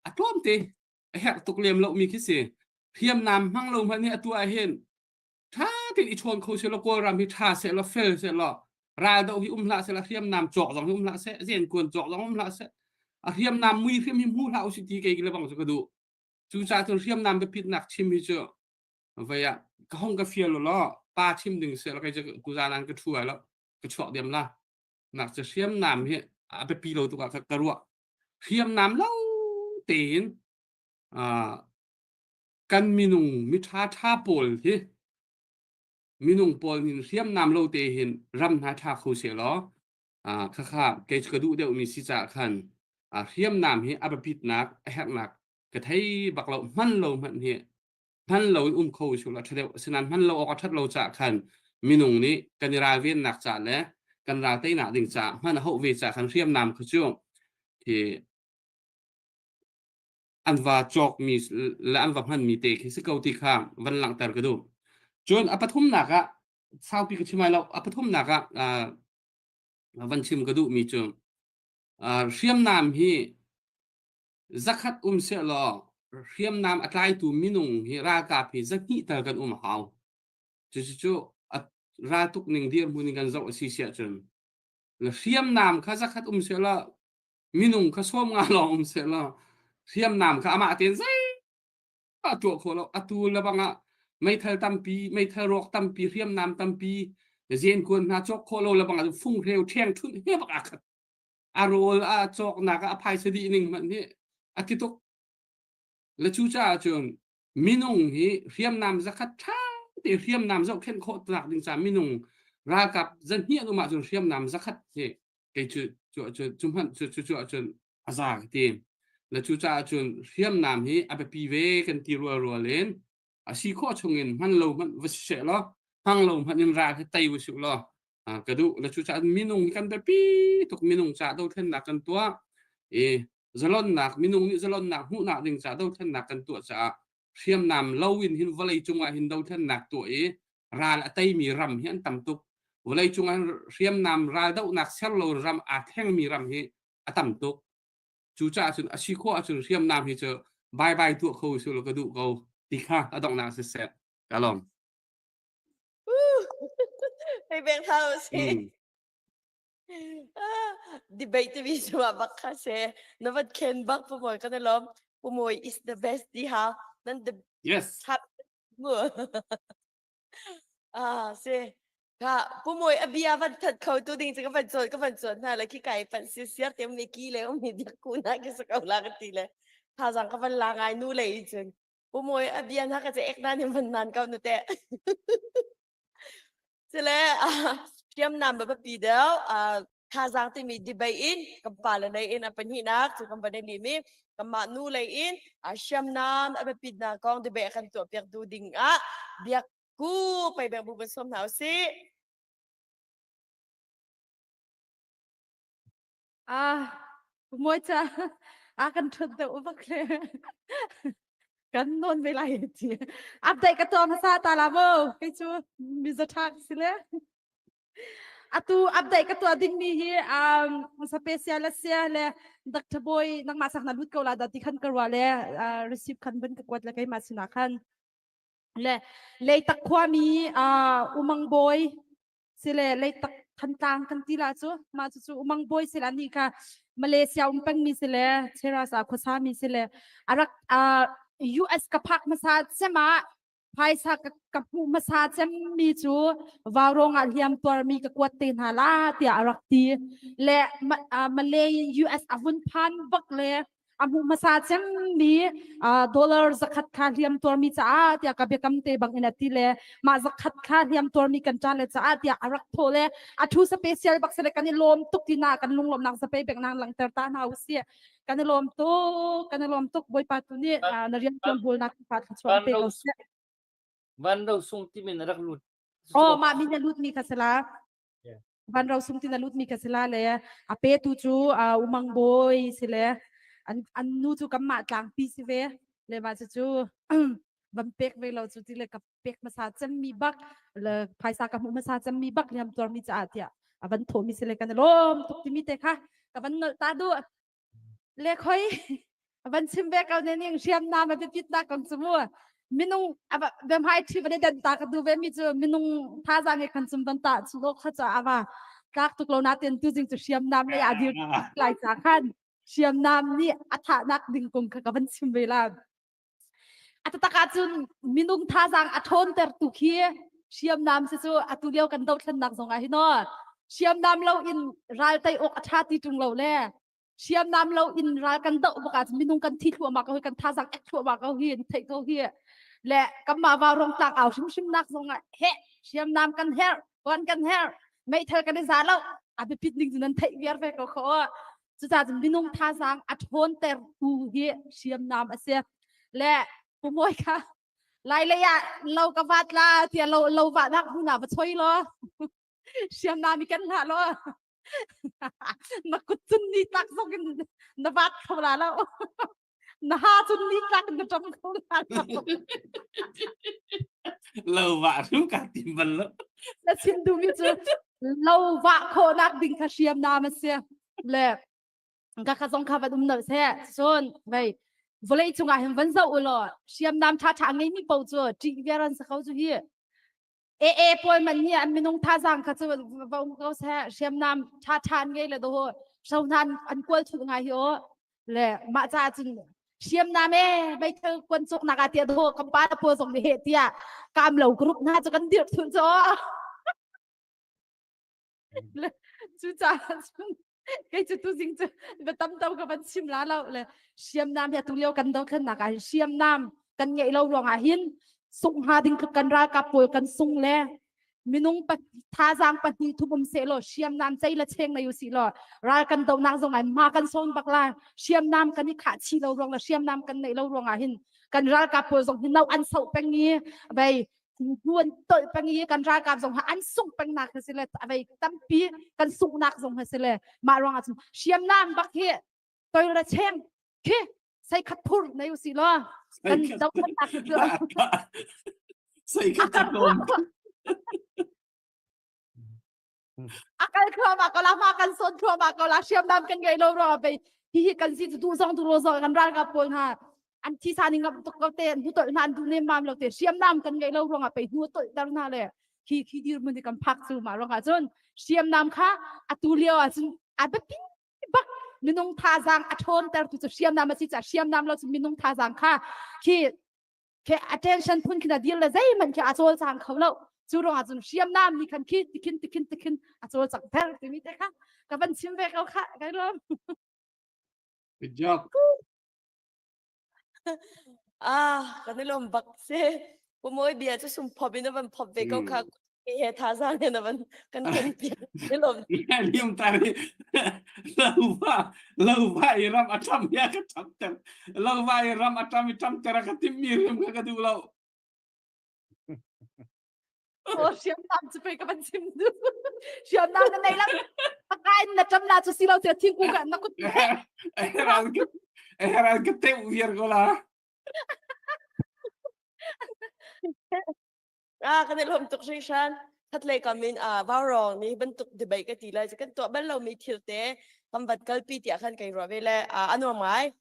a tlawmte a herh tuk lem lomi khi si. Hriamnam hmang lo hmanh hi atu ah hin ṭha tein i chawn kho seh law Kawlram hi ṭha seh law fel seh law raldoh hi um hlah seh law hriamnam cawk zong hi um hlah seh zenkuan cawk zong um hlah seh a hriamnam mui hrim hi hmu hlah usih ti kei le bang cu ka duh cucaah cun hriamnam biapitnak chim hi cu vei ah ka hong ka fial law pa chim ding seh law kei cu tuzan an ka ṭhu ai lo ka chuak diam la nak cu hriamnam hi a biapi lo tuk ah ka ruah hriamnam lo tein kan minung miṭha ṭha pawl hi minung pawl nih hriamnam lo te hin ram hna ṭha kho seh law khakha kei cu ka duh deuhmi si caah khan hriamnam hi a biapitnak a herhnak ka thei bak lo hman lo hmanh hi hman lo in um kho usih law ṭha deuh asinain hman lo awk a ṭhat lo caah khan minung nih kan i ralvennak caah le kan ral teinak ding caah hman a hauh ve caah khan hriamnam kha cu hi an va cawkmi le an va hmanmi te khi si ko ti kha van langhter ka duh. Cun a pathumnak ah saupi ka chim lai lo a pathumnak ah van chim ka duhmi cu hriamnam hi zakhat um sehlaw hriamnam a tlaitu minung hi ralkap hi zahnih tal kan um a hau. Cucu raltuk ning dirhmun in kan zoh a si siah cun hriamnam kha zakhat um sehlaw minung kha sawm nga lawng um seh law hriamnam kha amah tein zei a tuah khawh lo atu le bang ah meithal tampi meithal rawk tampi hriamnam tampi zenkuan hna cawk khawh lo le bang ah funghreu ṭheng ṭhunh he bak aa khat a rawl a cawknak ah a phaisa dih ning hmanh hi a ti tuk le cu caah cun minung hi hriamnam zakhat ṭha te hriamnam zohkhenh khawh nak ding ca minung ralkap zahnih an um ahcun hriamnam zakhat hi kei cu cu cu cu hmanh cu cu cu ahcun a za ka ti le cu caah cun hriamnam hi a biapi ve kan ti rual rual in a si khawh chungin hman lo hmanh va si seh law hmang lo hmanh in ral hi tei u sih law ka duh le cu caah minung hi kan biapi tuk minung caah dothlennak kan tuah i zalonnak minung nih zalonnak hmuhnak ding caah dothlennak kan tuah caah hriamnam lo in hin vawlei cungah hin dothlennak tuah i ral a teimi ram hi an tam tuk vawlei cungah hriamnam ral dohnak ser lo ram aa thlengmi ram hi a tam tuk cucaah cun a si khawh ahcun hriamnam hi cu bye bye tuah kho su law ka duh ko ti kha a donghnak siseh ka lawm Hei beng hau si. Debate timi cu ah bak kha se. Na vat khen bak pumawi kan i lawm. Pumawi is the best ti ha. Nan the Yes. That mu. Ah si. Ka pumawi a bia van that kho tu ding cu ka van cawn ka van cawn hna le khi kai pan si siar te mi ki le um mi biak ku na ki sa ko la ka ti le. Thazang ka van la ngai nu le i cun. Pumawi a bia na ka ce ek nan in van nan ko nu te. Cule hriamnam biapi deuh thazaang timi debate in kan pale lei in a pahnihnak cu kan van i lim i kanmah nu lei in hriamnam a biapitnak kong debate kan tuahpiak duh ding ah biak ku peibek bu van sawm hna usih. Ah, moi cha a kan thut deuh bak le kan non ve lai ti. Update ka tuah hmasa ta la mo. Kei cu miza tha si le. Atu update ka tuah ding mi hi um special sia le Dr. Boy nangmah sak na lut ko la da ti khan ka ruah le receive khan ban ka kuat le keimah sinah khan le leitak khuami uh umang boy sile leitak Thantlang kan ti la cu mah cu cu umang bawi sila ni kha Malaysia um pengmi sile Cheras ah khuasa mi sile arak US ka phak hmasa cem ah phaisa ka ka hmuh hmasa cem mi cu vaurong ah hliam tuar mi ka kuat te hna la tiah arak ti le Malay in US a vun phan bak le. A hmuh hmasa cemmi dollar zakhat kha hliam tuarmi caah tiah ka biakam te bang in a ti le mah zakhat kha hliam tuarmi kan ṭa le caah tiah a rak thawh le a thu special bak sile kan i lawm tuk tina kan lunglawmhnak zapei peknak langhter ta hna usih. Kan i lawm tuk, kan i lawm tuk Bawipa tu nih na rian tuan hawlnak pa thluachuah pe ko seh. Van ro sung timi na rak lut. Oh, mah min na lut mi kha sala. Van ro sung ti na lut mi kha sila le a pe tu cu umang bawi si le an an nu cu kanmah tlangpi si ve le mah cu van pek ve lo cu ti le ka pek hmasa cemmi bak le phaisa ka hmuh hmasa cemmi bak liam tuarmi caah tiah a van thawhmi si le kan i lawm tuk timi te kha ka van nolh ta duh. Le khoi van chim ve ko ne ning hriamnam a biapit nak kong cu mu minung biamhai thi van i dan ta ka du ve mi cu minung thazaang he khan cum van ta chu lo kha cha awa tlak tuk lo na ten tu jing cu hriamnam le a dir lai cha khan hriamnam nih a thahnak ding kong kha ka van chim ve la. A taktak ahcun minung thazaang a ṭhawnter tu khi hriamnam si cu atu lio kan dothlennak zong ah hin aw hriamnam lo in ral tei awk a ṭha ti ṭung lo le hriamnam lo in ral kan doh bak ahcun minung kan thi thluahmah ko hi kan thazaang ek thluahmah ko hi theih ko hi le kanmah vaurawng tlak au hrimhrim nak zong ah heh hriamnam kan herh kuan kan herh meithal kan i za lo a biapit ning cu nan theih viar ve ko kho Cucaah cun minung thazaang a ṭhawntertu hi hriamnam a si. Le pumawi kha lai lei ah lo ka vat la tiah lo lo vahnak hmun ah va choi law hriamnam i ken hlah law na kut cun ni tlak zong in na vat kho la lo. Na ha cun ni tlak in na ṭam kho la lo. Lo vah ru ka tim bal lo. Na chim duhmi cu lo vah khawhnak ding kha hriamnam a si. Le ka kha zong kha van um no seh. Cun vei vawlei cungah hin van zoh u law hriamnam ṭhaṭha a ngeimi paoh cu ṭih viar an si kho cu hi. AA pawl man nih an minung thazaang kha cu va um ko seh hriamnam ṭhaṭha an ngei le do hro hna an kual thulh ngai hi aw le mah caah cun hriamnam e meithal kuan cawknak ah tiah do kan pa pawl zong nih heh tiah kaam lo group hna cu kan dirh thulh cu le cucaah cun kei cu tuzing cu va tam to ka van chim la lo le hriamnam hi atu lio kan dothlennak ah hin hriamnam kan ngeih lo ruangah hin sungh hnga ding tluk kan ralkap pawl kan sung le minung pa thazaang pahnih thum um seh law hriamnam cei le cheng nei usih law ral kan donak zong ah hma kan sawn bak la hriamnam kan i khah chi lo ruang le hriamnam kan neih lo ruangah hin kan ralkap pawl zong hi no an soh peng i vei hnuan tolh peng i kan ralkap zong ha an sungh peng nak hi si le avei tampi kan sunghnak zong hi si le mah ruangah cun hriamnam bak hi toira cheng khi sei khat phur nei usi law kan dothlennak hi cu sei khat tlawm a kal thluahmah ko la hma kan sawn thluahmah ko la hriamnam kan ngei lo ruangah pei hihi kan si tu zong tu ro zong kan ralkap pawl hna an thisa ning ngam tuk ko te an hnu tolh hna an duh nem mam lo te hriamnam kan ngei lo ruangah pei hnu tolh ter hna le khi khi dirhmun hi kan phak cu ma ruangah cun hriamnam kha atu lio ah cun a biapi bak minung thazaang a ṭhawn ter tu cu hriamnam a si ca hriamnam lo cu minung thazaang kha khi khi attention phun khin a dir le zeihmanh khi a cawlcang kho lo cu ruangah cun hriamnam nih khan khi tikhin tikhin tikhin a cawlcang ter timi te kha ka van chim ve ko kha kai lawm Good job. Ah, kan i lawm bak si. Pumawi bia cu sum phop in a van phop ve ko kha he thazaang in a van kan kan piak. I lawm. Liam tari lo va lo va i ram a ṭam ya ka ṭam ter lo va i ram a ṭam i ṭam ter a ka tim mi rim kha ka duh lo. Oh, hriamnam cu pei ka van chim du. Hriamnam na nei lo. Paka in na ṭam la cu si lo tiah thingkung ah na kut. Heran ka heran ka teuh viar ko la. Ah, kan i lawm tuk hringhran. Khatlei kam in ah Vaurawng nih bantuk debate ka ti lai kan tuah bal lomi thil te kan vat kalpi tiah khan kai ruah ve le ah, a nuam ngai.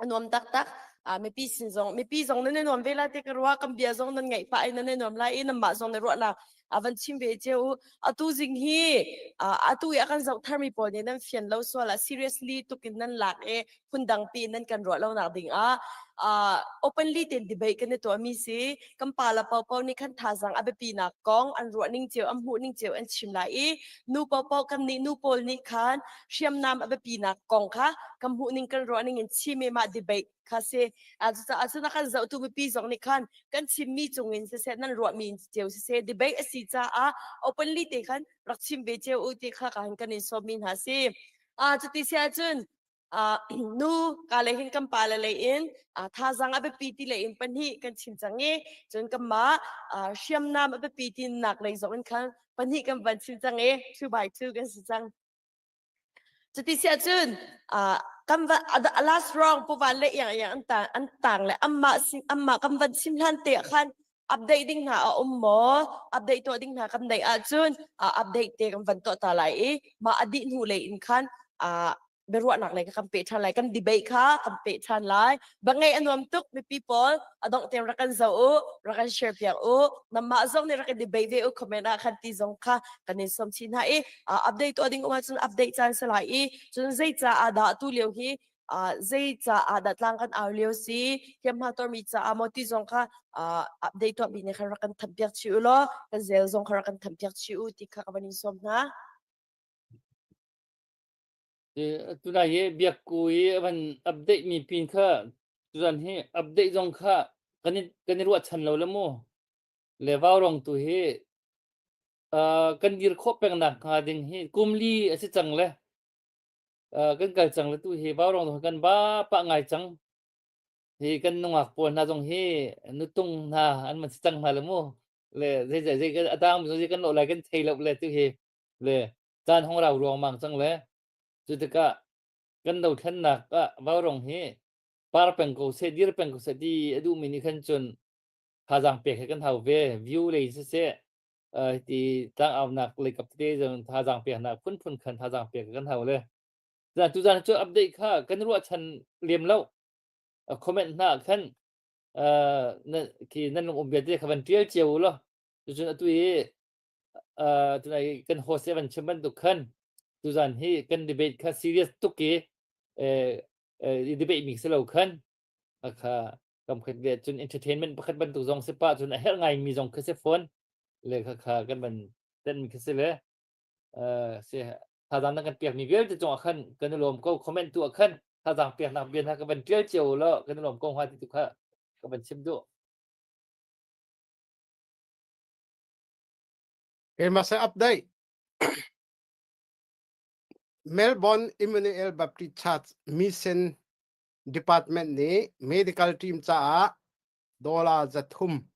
A nuam taktak. Ah, mipi sin zong mipi zong nan i nuam ve la ti ka ruah kan bia zong nan ngaih pah i nan i nuam lai i nanmah zong na ruahnak. A van chim ve cio u. Atu zing hi atu i a kan zoh tharmi pawl nih nan fian lo sual ah seriously tukin nan lak i phundang pi nan kan ruah lo nak ding ah uh, openly ten debate kan i tuahmi si kan pa la popo nih khan thazang a biapi nak kong an ruah ning cio an hmuh ning cio an chim lai i nu popo kan nih nu pawl nih khan hriamnam a biapi nak kong kha kan hmuh ning kan ruah ning in chim i mah debate kha si cucaah cun a kan zohtu mipi zong nih khan kan chimmi cungin siseh nan ruahmi cio siseh debate a si caah openly te khan rak chim ve cio u ti kha kan kan in sawmmi hna si. Ah cuti si ahcun ah nu ka le hin kan pa le lei in thazang a biapi ti lei in pahnih kan chim cang i cun kanmah hriamnam a biapi ti nak lei zong in khan pahnih kan van chim cang i two by two kan si cang. Cuti si ahcun kan va last round pu van le iang iang an tang an tang le amma amma kan van chim hlan te ah khan update ding hna a um maw update tuah ding hna kan neih ahcun update te kan van tuah ta lai i mah a dih hnu lei in khan biaruahnak lei kha kan peh ṭhan lai kan debate kha kan peh ṭhan lai bangei a nuam tuk mipi pawl a dongh tiang rak kan zoh u rak kan share piak u namah zong nih rak in debate ve u comment ah khan ti zong kha kan in sawm chin hna i update tuah ding um ahcun update caan si lai i cun zei caah dah tu lio hi zei caah dah tlang kan au lio si hliamhma tuarmi caah maw ti zong kha update tuahmi nih khan rak kan thanh piak chih u law kan zel zong kha rak kan thanh piak chih u ti kha ka van in sawm hna. Tunai hi biakku i a van update mi pin kha tuzan hi update zong kha kan i kan i ruahchan lo le mu. Le vaurong tu hi uh, kan dir khawh peng nak hnga ding hi kum li a si cang le uh, kan kal cang le tu hi vaurong zong kan ba pah ngai cang. Hi kan nungak pawl hna zong hi nutung hna an man si cang hna le mu. Le zei zei zei a tang mi zong kan lo lai kan thei lo le tu hi le caan hong rau ruangmang cang le cu tikah kan dothlennak ah vaurong hi par peng ko seh dir peng ko seh ti a duhmi nih khan cun thazaang pek he kan hau ve view lei siseh ti tlangaunak lei kap tete zong thazaang peknak phunphun khan thazaang pek kan hau le tuzan cu update kha kan ruahchan lem lo comment hna khan khi nan lung um bia te kha van tial cio u law cucun atu hi uh, tunai kan host van chim bantuk khan tuzan hi kan debate kha serious tuk i eh, eh, debate mi si lo khan kha kam khat ve cun entertainment pakhat bantuk zong si pa cun a herh ngai mi zong kha si phone le kha kha kan ban ten mi kha si le uh, si thazang na kan piak mi vialte cung ah khan kan i lawm ko comment tu ah khan thazang piak nak bia hna ka van tial cio lo kan i lawm ko hnga ti tu kha ka van chim duh Keimah se update. Melbourne Emmanuel Baptist Church Mission Department nih medical team caah dollar 300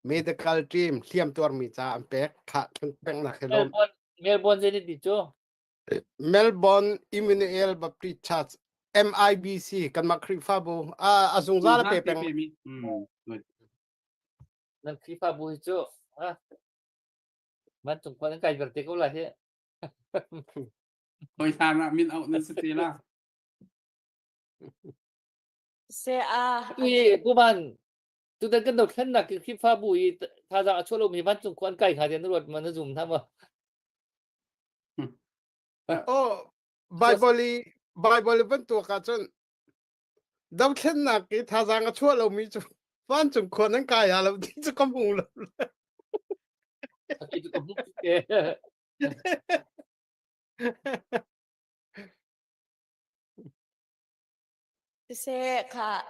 medical team hliam tuarmi ca an pek kha peknak hi lawm. Melbourne Melbourne zei ti cu Melbourne Emmanuel Baptist Church MIBC kanmah Khrihfabu a a zungzal a pe peng. Nan Khrihfabu hi cu ha vancung khua nan kai viar te ko lai hi. Hoi hlan ah min auh nan si te la. Se a Ui kuman tutan kan dothlennak Khrihfabu i thazaang a chuah lomi vancung khua an kai hnga tiah na ruat ma na zum hna maw? Oh Bible i Bible i bantuk ahcun Dothlennak i thazaang a chuah lomi cu vancung khua nan kai ah lo ti cu ka hmu lo. Siseh kha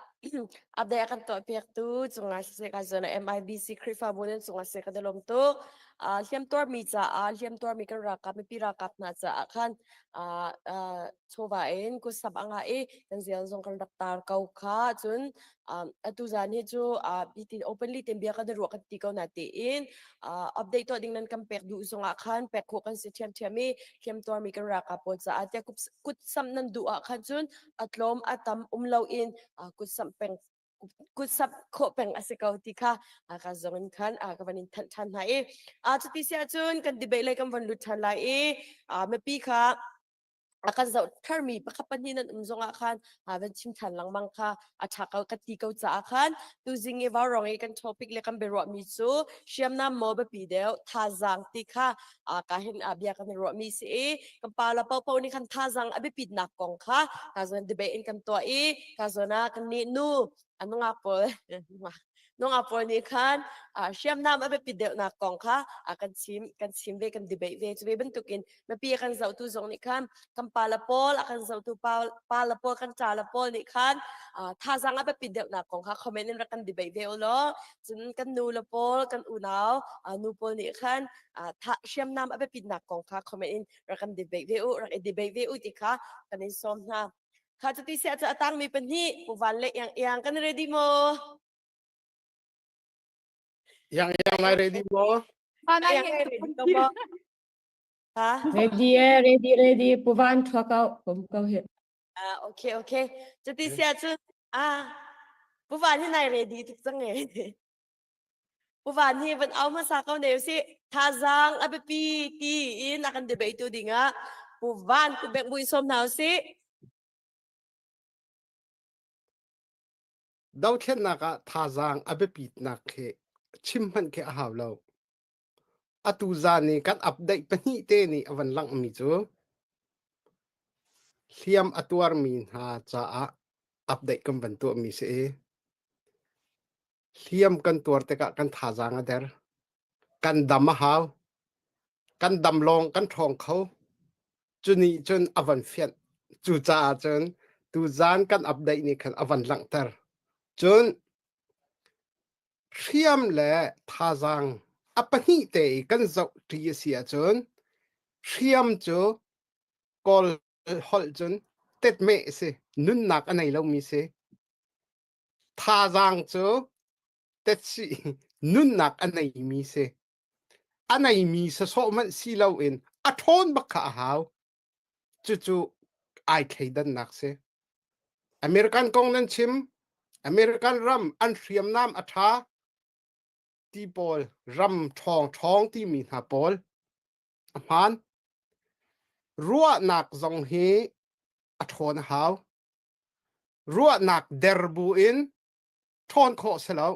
update kan tuah piak tu cungah siseh ka zon MIBC Khrihfabu nan cungah siseh ka lawm tuk. Uh, hliam tuarmi caah hliam tuarmi kan ralkap mipi ralkap hna caah khan uh, uh, chawva in kutsap a ngah i kan zial zong kan rak tar ko kha cun um, atu zan hi cu uh, hitin openly ten bia kan i ruah kan ti ko na tiin uh, update tuah ding nan kan pek duh zong ah khan pek khawh kan si ṭhiamṭhiam i hliam tuarmi kan ralkap pawl caah tiah kut samh nan duh ah khan cun a tlawm a tam um lo in uh, kut samh peng kut samh khawh peng a si ko ti kha ka zong in khan ka van in thanh ṭhan hna i cuti si ahcun kan debate lei kan van lut ṭhan lai i mipi kha. A kan zoh tharmi pakhat pahnih nan um zongah khan van chim than lengmang kha a ṭha ko ka ti ko caah khan tuzing i vaurawng i kan topic le kan biaruahmi cu hriamnam maw biapi deuh thazaang ti kha ka hin bia kan i ruahmi si i kan pa la popo nih khan thazaang a biapitnak kong kha ka zawn debate in kan tuah i ka zawn ah kan nih nu a nungak pawl nungak pawl nih khan hriamnam a biapit deuhnak kong kha kan chim kan chim ve kan debate ve cu ve bantukin mipi a kan zohtu zong nih khan kan pa le pawl a kan zohtu pa, pa le pawl kan ṭa le pawl nih khan thazaang a biapit deuhnak kong kha comment in rak kan debate ve u law cun kan nu le pawl kan unau nu pawl nih khan hriamnam a biapitnak kong kha comment in rak kan debate ve u rak i debate ve u ti kha kan in sawm hna kha cuti siah cu a tangmi pahnih Pu Van le Iang Iang kan ready maw? Iang Iang lai ready maw? Iang Iang ready maw? Ha? Ready eh, ready, ready. Pu Van thua ko, pum ko hi. Ah, okay, okay. Cuti siah cun ah Pu Van hi nai ready tuk cang e. Pu Van hi van au hmasa ko ne usih. Thazaang a biapi ti in a kan debate tu dingah Pu Van ku bek bui sawm hna usih. Dothlennak ah thazaang a biapitnak khi chim hmanh khi a hau lo. Atu zan i kan update pahnih te nih a van langhmi cu hliam a tuarmi hna caah update kan van tuahmi si i hliam kan tuar tikah kan thazaang a der. Kan dam a hau. Kan dam lawng kan ṭhawng kho. Cu nih cun a van fianh. Cucaah cun tuzan kan update nih khan a van langhter. Cun hriam le thazaang a pahnih te i kan zoh ṭi a si ahcun hriam cu Kawl holh cun tetmeh a si. Nunnak a nei lomi si. Thazaang cu tetsi nunnak a neimi si. A neimi sasawh hmanh si loin a ṭhawn bak kha a hau. Cucu ai thleidannak si. American kong nan chim. American ram an hriamnam a ṭha ti pawl ram ṭhawng ṭhawng timi hna pawl a hmaan. Ruahnak zong hi a ṭhawn a hau. Ruahnak der bu in ṭhawn khawh si lo.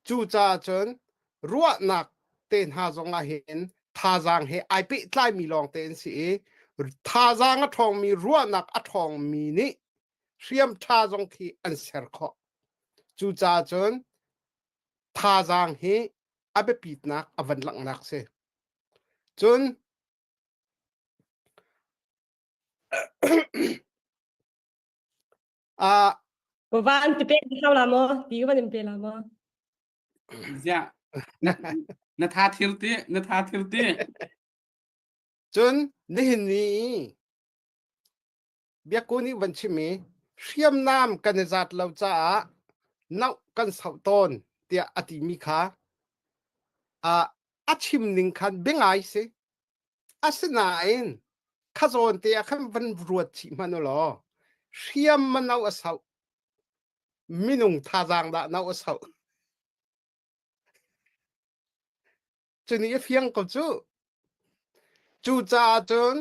Cucaah cun ruahnak te hna zong ah hin thazaang he ai pehtlaimi lawngte an si i thazaang a ṭhawngmi ruahnak a ṭhawngmi nih hriam ṭha zong khi an ser khawh. Cucaah cun thazaang hi a biapitnak a van langhnak si. Cun Ah, Va an ti pek hau la maw? Ti van in pe la maw? Ziah. Na, na tha thir ti, na tha thir ti. Cun nihin ni biakku nih van chim i hriamnam kan i zat lo caah noh kan sauh tawn tiah a timi kha uh, a chim ning khan biangai si. Asinain kha zawn te ah khan van ruat chih hmanh u law hriam ma no a sauh minung thazaang dah no a sauh cuni a fiang ko cu cucaah cun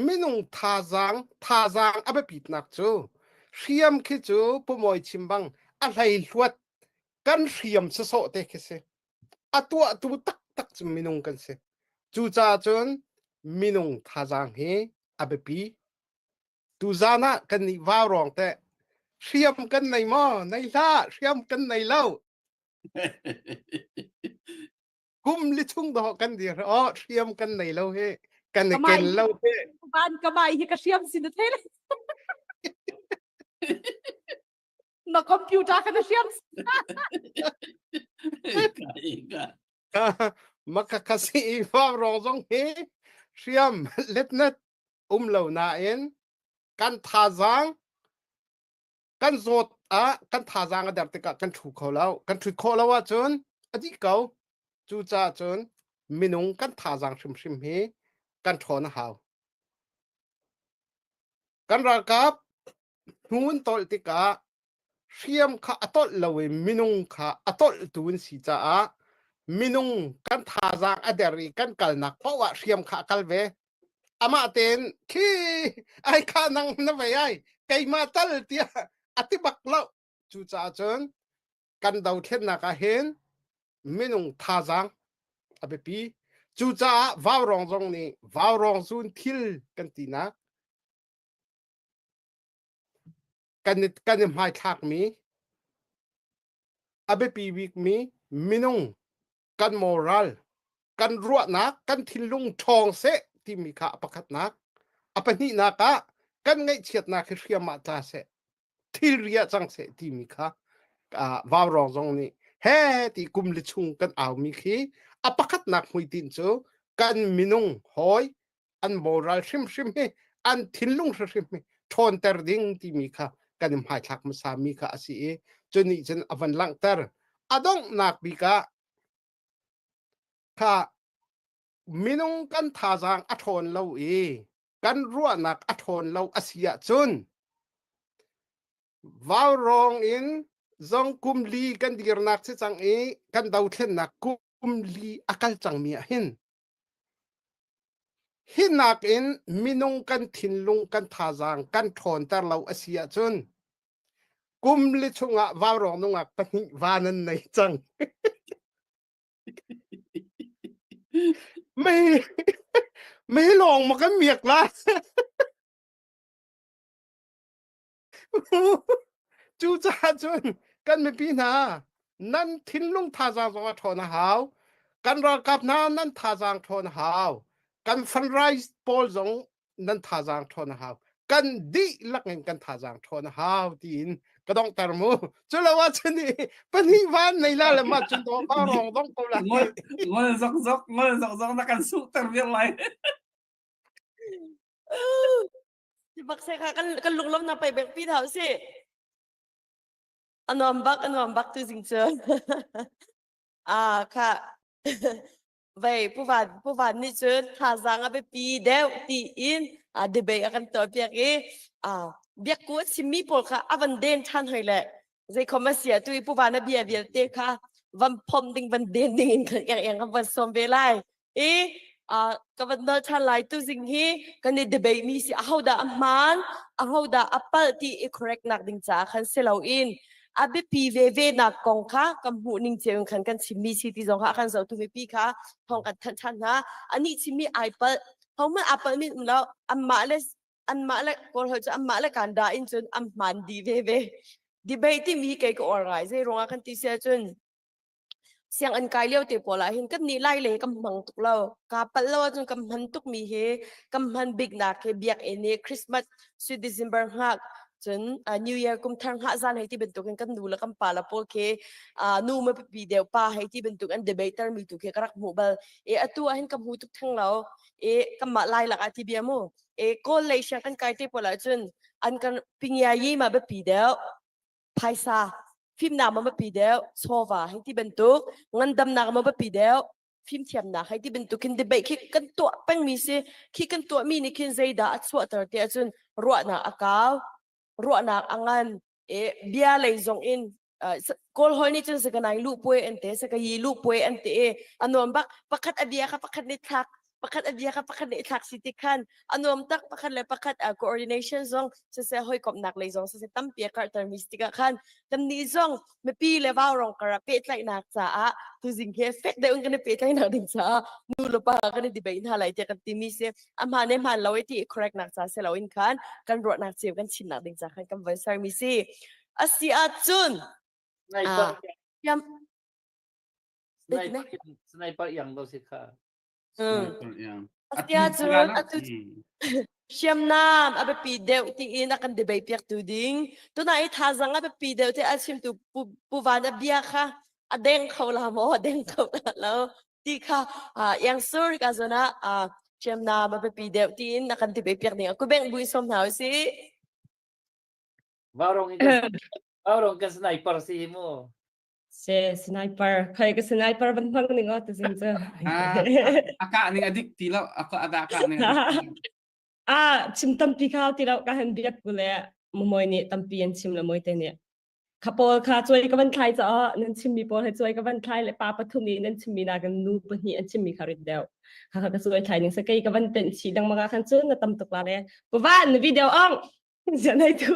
minung thazaang thazaang a biapitnak cu hriam khi cu pumawi chim bang a hlei hluat kan hriam sasawh te khi si a tuahtu taktak cu minung kan si. Cucaah cun minung thazaang hi a biapi. Tuzaan ah kan nih vaurawng teh hriam kan nei maw? Nei hlah, hriam kan nei lo. Kum li chung dawh kan dir. Oh, hriam kan nei lo hi. Kan i ken lo hi. Van ka mai hi ka hriam sin na thei Na computer ka na hriam. Makakasi i vaurawng zong hi hriam letnet um lo nain kan thazaang kan zawt ah kan thazaang a der tikah kan ṭhu kho lo. Kan ṭhut khawh lo ahcun a dih ko. Cucaah cun minung kan thazaang hrimhrim hi kan ṭhawn a hau. Kan ralkap hnu an tolh tikah hriam kha a tolh lo i minung kha a tolhtu an si caah minung kan thazaang a der i kan kalnak paoh ah hriam kha a kal ve. Amah tein khi ai kha nang na vei ai keimah tal tiah a ti bak lo. Cucaah cun kan dothlennak ah hin minung thazaang a biapi. Cucaah vaurawng zong nih vaurawng zun thil kan tinak kan i, kan i hmaithlakmi a biapi bikmi minung kan moral kan ruahnak kan thinlung ṭhawng seh timi kha a pakhatnak a pahnihnak ah kan ngaihchiatnak hi hriam ah tla seh thilri ah cang seh timi kha uh, vaurawng zong nih he ti kum li chung kan aumi khi a pakhatnak hmuitinh cu kan minung hawi an moral hrimhrim hi an thinlung hrimhrim hi ṭhawnter ding timi kha kan i hmaithlak hmasa mi kha a si i cu nih cun a van langhter a donghnak bik ah kha minung kan thazaang a ṭhawn lo i kan ruahnak a ṭhawn lo a si ahcun vaurawng in zong kum li kan dirnak si cang i kan dothlennak kum li a kal cangmi ah hin Hi nakin minung kan thinlung kan thazaang kan ṭhawnter lo a si ahcun kum li chungah vaurawng nungak pahnih va nan nei cang. Mei mei lawng ma kan miak la. Cucaah cun kan mipi hna nan thinlung thazaang zong a ṭhawn a hau. Kan ralkap hna nan thazaang ṭhawn a hau. Kan fundraise pawl zong nan thazaang ṭhawn a hau. Kan dihlak in kan thazaang ṭhawn a hau tiin ka donghter mu. Culo ahcun i pahnih van nei la le ma cun dawh pa rong dong ko la. Ngol ngol zok zok ngol zok zok na kan suhter viar lai. Bak se kha kan kan lunglawm na pai bek pi thau si. Anuam bak anuam bak tu zing cu. Ah kha vei puvan puvan nih cun thazaang a biapi deuh tiin a debate a kan tuah piak i a biakku a chimmi pawl kha a van den ṭhan hoi le zeikhom a si ah tu i puvan a bia vialte kha van phom ding van den ding in kan eng eng kan van sawm ve lai i uh, ka van nawl ṭhan lai tu zing hi kan i debate mi si ahodah a hmaan ahodah a palh ti i correct nak ding caah khan si loin a biapi veve nak kong kha kan hmuh ning cio in khan kan chimmi si ti zong kha kan zohtu mipi kha thawng kan thanh ṭhan hna anih chimmi ai palh hohmanh aa palh min um lo anmah le anmah le kawl holh cu anmah le kan da in cun an hmaan dih veve debate timi hi kei ka uar ngai zei ruangah kan ti sia cun sianginn kai lio te pawl ah hin kan nih lai le kan hmang tuk lo ka palh lo ahcun kan hman tuk mi hi kan hman bik nak hi biakinn i Christmas sweet December hngak cun uh, New Year kum thar hngah zan hei ti bantukin kan nu le kan pa la pawl khi uh, nu ma pipi deuh pa hei ti bantuk an debate ter mi tu khi ka rak hmuh bal e atu ah hin ka hmu tuk theng lo e kanmah lai lak ah ti bia mu e kawl lei siang kan kai te pawl ah cun an kan pingya yi ma biapi deuh phaisa fimnak ma biapi deuh chawva hei ti bantuk ngandamnak ma biapi deuh fimthiamnak hei ti bantuk khin debate khi kan tuah pengmi si khi kan tuahmi nih khin zeidah a chuahter ti ahcun ruahnak a kau ruahnak a ngan e bia lei zong in kawl hol nih cun sakanai lu puai an te sakayi lu puai an te e anuam bak pakhat a bia kha pakhat nih thlak pakhat a bia kha pakhat nih thlak si ti khan anuam tak pakhat le pakhat coordination zong siseh hawikomhnak lei zong siseh tampi a karhter mi si tikah khan kannih zong mipi le vaurong kar ah pehtlaihnak caah tuzing he fek deuh in kan i pehtlaihnak ding caah nu le pa kan i debate hna lai tiah kan timi si a hmaan he hmaan lo i ti correct nak ca si loin khan kan ruahnak cio kan chimnak ding ca khan kan van sermi si a si ahcun Sniper yam sniper sniper yang do si kha A si ahcun atu hriamnam a biapi deuh tiin a kan debate piaktu ding tuna i thazang a biapi deuh ti a chimtu pu pu van a bia kha a deng kho la maw a deng kho la lo ti kha yang sur ka zona hriamnam a biapi deuh tiin a kan debate piak ding ku beng bui som hna usih Varong in varong kan sniper si mu Se sniper khai ka sniper ban hmang ning o tazing cu. A kah ning a dik ti lo a ka ada kah ning A chim tampi khau ti lo ka han biak ku le moi nih tampi an chim le moi te nih. Kha pawl kha cuai ka van thlai caah nan chimmi pawl he cuai ka van thlai le pa pathum i nan chimmi nakin nu pahnih an chimmi kha rit deuh. Kha kha ka cuai thlai ning sa kei ka van tenh chih lengmang ah khan cun na tam tuk la le pavan na video ong zian hei tu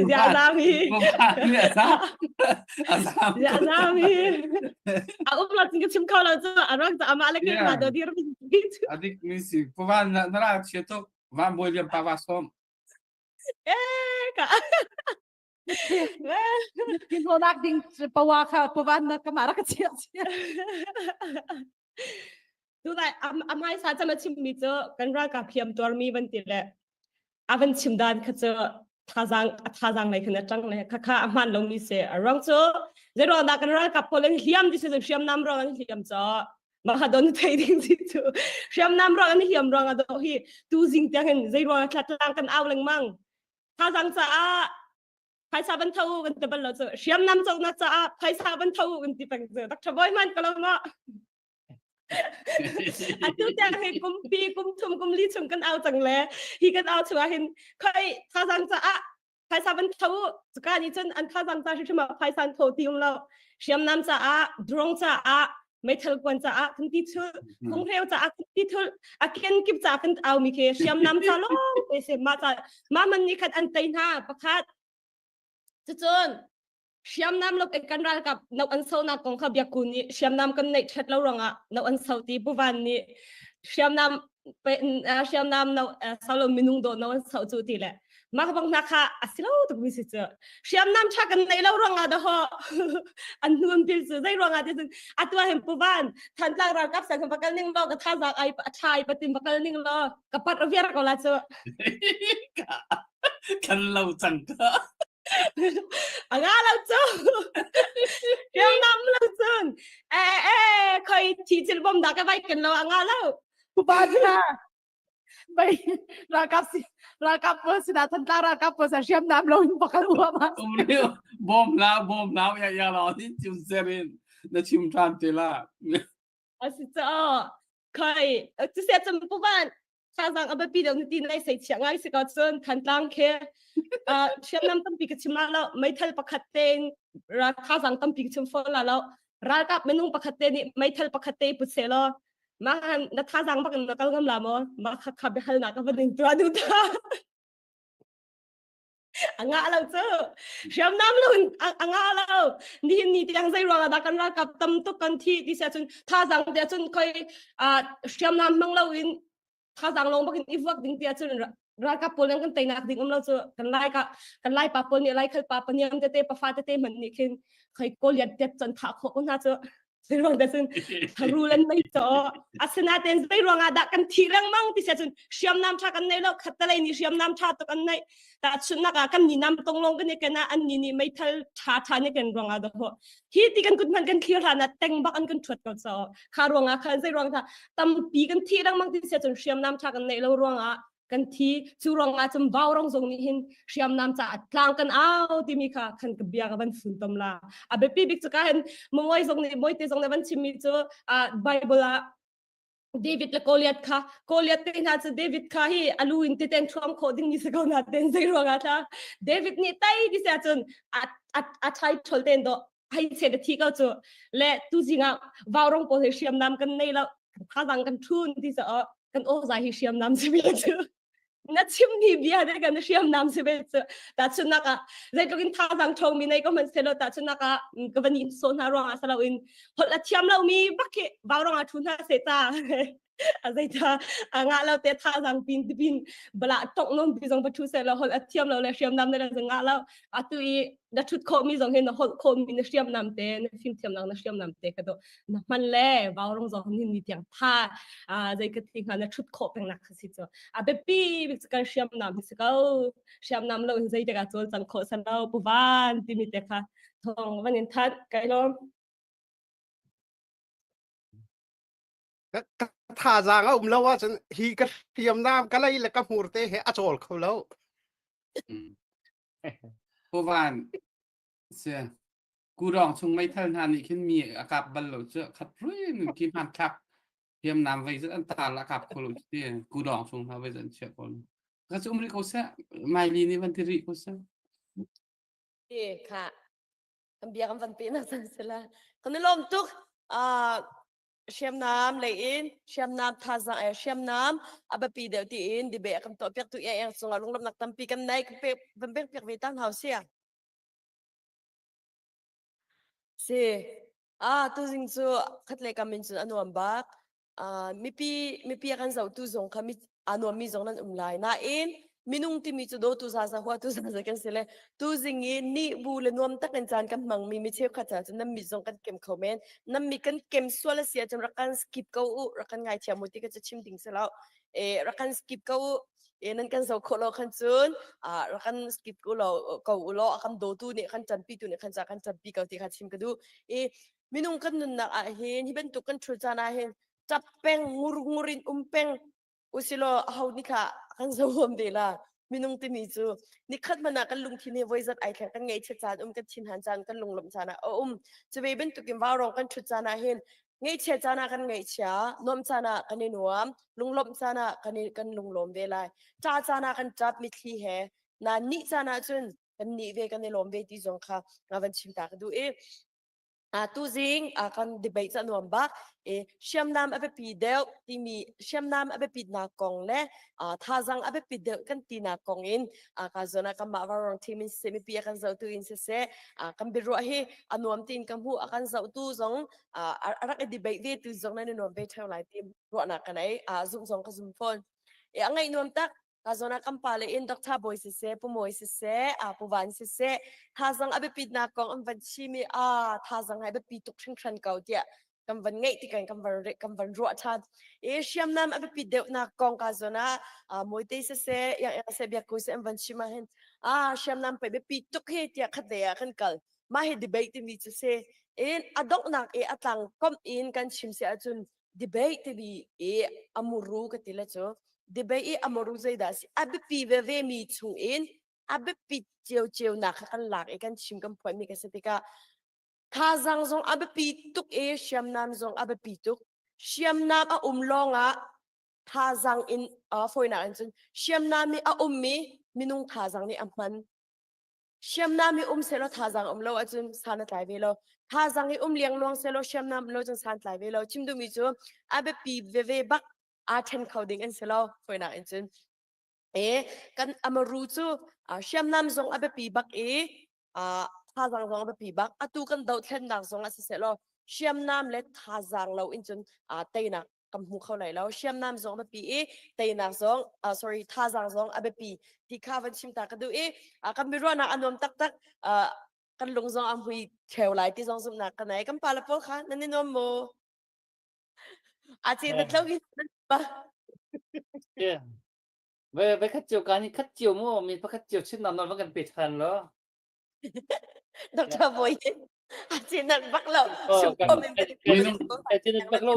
zia zami zia zami a um lo cun ka chim kho lo cu a ruang cu amah le keimah do dir adik mi si pavan na na ra chia tuk van bawi liam pa va som Eh, ka. Hlonak ding pawa kha pawan na kamara ka chia chia. Tu lai a hmaisa cam a chimmi cu kan ralkap hliam tuarmi van ti le a van chim dan kha cu thazang a thazang lei khan a ṭang le kha kha a hmaan lomi si a ruang cu zeiruang dah kan ralkap pawl an hliam ti si hriamnam ruang an hliam caw mah don thei ding si cu hriamnam ruang an hliam ruang ah do hi tu zing tiang hin zei ruang ah tlang kan au lengmang thazang caah phaisa van tho kan ti bal lo cu hriamnam cawknak caah phaisa van tho kan ti peng cu Dr. Boy man ka lo ma atu tiang hi kum pi kum thum kum li chung kan au cang le hi kan au chung ah hin khoi thazang caah phaisa van tho cuka nih cun an thazang ca hrimhrim ah phaisa an tho ti um lo hriamnam caah drone caah meithal kuan caah kan ti thul phunghreu caah kan ti thul a ken kip caah kan au mi khi hriamnam ca lawng te se ma ca ma man nih khat an tei hna pakhat cucun hriamnam lo kan ralkap no an so nak kong kha biakku nih hriamnam kan neih ṭhat lo ruangah no an so ti buvan nih hriamnam hriamnam no solo minung do no an so cu ti le mah bang hna kha a si lo tuk mi si cu hriamnam ṭha kan neih lo ruangah da ho an hnu an pil cu zei ruangah ti cun atu hin puvan thantlang ralkap sang kan bakal ning lo ka thazaang ai a ṭha ai patin bakal ning lo ka pat viar ko la cu kan lo cang ka anga lo cu hriamnam lo cun e e khoi thi thil bom da ka vai kan lo anga lo Pupa na bai ralkap si ralkap pawl sinah Thantlang ralkap pawl sa hriamnam lo in pakal uam ah Um bom la bom la ya ya lo ni chim serin na chim than te la asi cho khoi chu se chum puban thazang a biapi deuh ti nai sei chia ngai si ko cun Thantlang khi hriamnam tampi ka chim la lo meithal pakhat te thazang tampi ka chim fawn la lo ralkap minung pakhat te nih meithal pakhat te put se law mah han na thazang bak in na kal ngam la maw mah kha kha biahal nak ka van in tua du ta a ngah lo cu hriamnam lo in a ngah lo nihin ni tiang zei ruang ah dah kan ralkap tam tuk kan thi ti sia cun thazang te cun khoi hriamnam hmang lo in thazang lawng bak in i vuak ding tia cun ralkap pawl nan kan teinak ding um lo cu kan lai ka kan lai pa pawl nih lai khal pa paniam tete pafa tete man nih khin khoi koliat tet cun thah khawh ko hna cu Zeiruang dah cun tharul an nei caw asinain zei ruangah dah kan thi lengmang ti sia cun hriamnam tha kan nei lo khattelei nih hriamnam tha tuk an nei tahchunhnak ah kan ni nam tong long kan i ken ah an ni nih meithal tha tha ni ken ruangah dah ho hi ti kan kut hman kan thlir hlan ah teng bak an kan thuat ko caw kha ruangah khan zei ruang tha tampi kan thi lengmang ti sia cun hriamnam tha kan nei lo ruangah kan thi cu ruangah cun vaurong zong nih hin hriamnam caah tlang kan au timi kha khan ka bia ka van fun tom la a biapi bik cu ka hin mongoi zong nih moite zong nih van chimmi cu bible ah David le Goliath kha Goliath te hna cu David kha hi alu in titen thuam khawh ding mi si ko na ten zei ruangah tha David nih tai ti sia cun a a a thai thol ten do hei che da thi ko cu le tu zingah vaurong pawl hi hriamnam kan nei lo thazang kan thun ti sa kan aw zai hi hriamnam si ve cu na chim ni bia de kan hriamnam si ve cu ta chunak ah zeitluk in thazang thong mi nei ko man selo ta chunak ah ka van in so hna ruang ah salo in holh a thiam lo mi bak khi vaurong ah thu hna se ta a zeita a nga lo te thazang pin pin bala tong non pi zong pa thu se lo holh a thiam lo le hriamnam ne le nga lo atu i na thut kho mi zong hi na holh kho mi na hriamnam te na fim thiam nak na hriamnam te ka do na hman le vaurong zong ni ni tiang tha a zei ka ti nga na thut kho peng nak si chu a biapi bik chu kan hriamnam hi si ko hriamnam lo in zei te ka chol cang kho san lo puvan ti mi te kha thong van in that kai lom Ka thazaang a um lo ahcun hi ka hriamnam ka lei le ka hmur te he a cawl kho lo. Puvan si kudawng chung meithal hna nih khin mi a kap bal lo cu khat ruin ki hmanthlak hriamnam vei zat an tar la kap kho lo ti kudawng chung hna vei zat an chiah ko. Ka cu um rih ko seh maili nih van ti rih ko seh. Ti kha kan bia kan van pe na san sila. Kan i lawm tuk. Ah hriamnam lei in hriamnam thazaang eh hriamnam a biapi deuh tiin debate kan tuah piak tu ia eng cungah lunglawmhnak tampi kan nei kan pek van pek piak ve ta hna sia. Si. Ah tuzing cu khat le kam in cun a nuam bak. Uh, mipi mipi a kan zohtu zong kha mi aa nuammi zong nan um lai. Nain minung timi cu dawtu zaza huatu zaza kan si le tuzing i ni bu le nuam tak in caan kan hmangmi mi cheukhat ca cu nan mit zong kan kem kho men. Nan mi kan kem sual a si ahcun rak kan skip ko u, rak kan ngaithiam u ti ka cu chim ding si lo. E, rak kan skip ko u. E, nan kan zoh khawh lo khan cun ah rak kan skip ko lo ko u law a kan dawtu nih kan ṭanpitu nih khan ca kan ṭanpi ko ti kha chim ka duh. I minung kan nunnak ah hin hi bantuk kan ṭhul caan ah hin ṭap peng ngur ngur in um peng usilaw aho nih kha kan zohawm ve la minung timi cu nikhat hmanh ah kan lungthin hi voizat ai thleng kan ngaihchiat caan um kan thinhan caan kan lunglawmh caan ah a um cu ve bantukin vaurong kan ṭhut caan ah hin ngaihchia caan ah kan ngaihchia nuam caan ah kan i nuam lunglawmh caan ah kan i kan lunglawm ve lai ṭah caan ah kan ṭap mitthli he na nih caan ah cun kan nih ve kan i lawm ve ti zong kha nga van chim ta ka duh i Uh, tuzing uh, kan debate ca nuam bak e hriamnam a biapi deuh timi hriamnam a biapitnak kong le uh, thazang a biapi deuh kan tinak kong in uh, ka zona kan mah varong team in siseh mipi a kan zohtu in siseh uh, kan biaruah hi a nuam tiin ka hmuh a kan zohtu zong uh, a rak i debate ve tu zong nan i nuam ve theo lai ti ruahnak ka nei uh, zumh zong ka zum fawn e a ngaih nuam tak Ka zawn ah kan pale in Dr. Bawi siseh, Pu Mawi siseh, ah Pu Van siseh, thazang a biapitnak kong an van chim i ah thazang hai biapi tuk hringhran ko tiah kan van ngeih tikan kan van kan van ruah ṭhan. I hriamnam a biapit deuhnak kong ka zawn ah ah Mawite siseh, Iang Iang seh, Biakku seh an van chim ah hin ah hriamnam pei biapi tuk hi tiah khat lei ah kan kal. Mah hi debate timi cu si. In a donghnak i a tlang komh in kan chim si ahcun debate timi i amuru ka ti le cu debate i amuru zeidah si a biapi veve mi chung in a biapi ciocio nak kha kan lak i kan chim kan phuan mi ka si tikah thazang zong a biapi tuk i hriamnam zong a biapi tuk hriamnam a um lawngah thazang in uh, fawinak in cun hriamnam i a ummi minung thazang nih a hman Hriamnam hi um sehlaw thazaang um lo ahcun san a tlai ve lo. Thazaang hi um liangluang sehlaw hriamnam um lo cun san tlai ve lo. Chim duhmi cu a biapi veve bak aa ṭhen kho ding an si lo fawinak in cun. E kan amaru cu hriamnam zong a biapi bak i thazaang zong a biapi bak. Atu kan dohthlennak zong ah siseh law hriamnam le thazaang lo in cun teinak kan hmu kho lai lo hriamnam zong a biapi i teinak zong uh, sorry thazaang zong a biapi ti kha van chim ta ka duh i uh, kan biaruahnak a nuam taktak uh, kan lung zong a hmui theo lai ti zong zumhnak ka nei kan pa le pawl kha nan i nuam maw a ce na tlo hi nan pa Yeah. Ve ve khat cio ka ni khat cio mu mi pakhat cio chin nam non kan pe than lo. Dr. Boy a chin bak lo.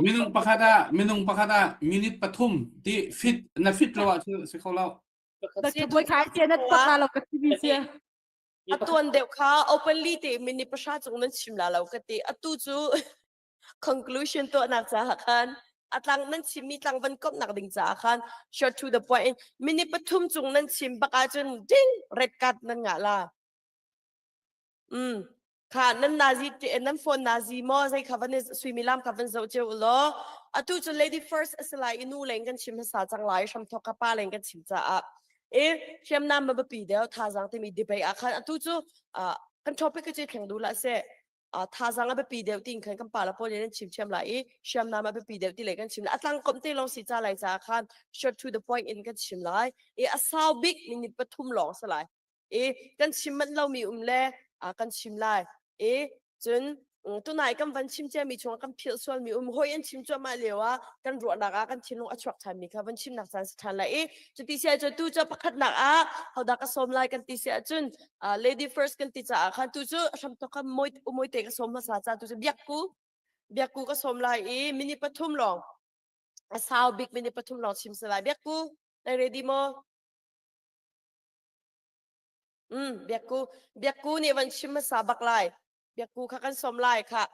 Minung pakhat ah minung pakhat ah minute pathum ti fit na fit lo ah cu si kho lo. Dr. Boy kha chin at bak lo ka ti sia. A tuan deuh kha openly te minute pahra cung nan chim la lo ka ti. Atu cu conclusion tuahnak caah khan a tlang nan chimmi tlang van komhnak ding caah khan short to the point minute pathum cung nan chim bak ahcun ding red card nan ngah la mm kha nan nazi nan phone nazi maw zei kha van suimilam kha van zoh cio law atu cu lady first a i nu leng kan chim hmasa cang lai hramthok ka pa leng kan chim caah e hriamnam ma biapi deuh thazang timi debate ah khan atu cu kan topic cu thleng du la se thazang a biapi deuh tiin khan kan pa le pawl nih an chim thiam lai i hriamnam a biapi deuh ti le kan chim lai a tlang komh te lawng si ca lai caah khan short to the point in kan chim lai i a sau bik minute pathum lawng si lai i kan chim manh lomi um le kan chim lai i cun tunai kan van chim ciami chungah kan philh sualmi um hoi an chim cuahmah lio ah kan ruahnak ah kan thinlung a chuak ṭhanmi kha van chimnak caan si ṭhan lai i cuti si ahcun tu cu pakhatnak ah hodah ka sawm lai kan ti si ahcun uh, lady first kan ti caah khan tu cu hramthok kha moi umoi te ka sawm hmasa ca tu cu biakku biakku ka sawm lai i minute pathum lawng a sau bik minute pathum lawng chim se lai biakku na ready maw mm biakku biakku nih van chim hmasa bak lai biakku kha kan sawm lai kha.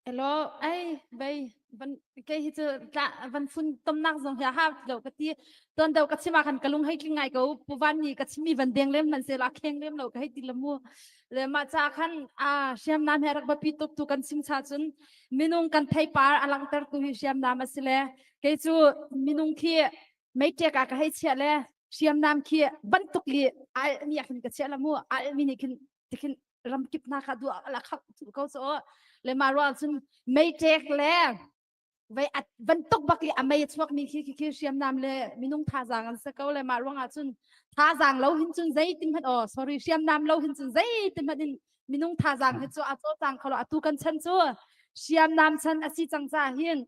Hello, ai bei van kei hi cu tla van fun tomnak zong hi a hau ti lo ka ti. Tuan deuh ka chim ah khan ka lung hei tling ngai ko. Pu Van nih ka chimmi van deng lem hmanh seh la kheng lem lo ka hei ti la mu. Le mah ca khan a hriamnam he rak biapi tuk tu kan chim cha cun minung kan theipar a langhter tu hi hriamnam a si le kei cu minung khi meiṭek ah ka hei chiah le hriamnam khi bantuk li al mi ah khin ka chiah la mu al mi nih khin tikhin ramkip hna kha duh la khak cu ko so le ma ruang cun meiṭek le vei at van tuk bak i a mei a chuak mi khi khi khi hriamnam le minung thazaang an si ko le mah ruang ah cun thazaang lo hin cun zeitin hmanh oh sorry hriamnam lo hin cun zeitin hmanh in minung thazaang hi cu a cawlcang kho lo atu kan chan cu hriamnam chan a si cang caah hin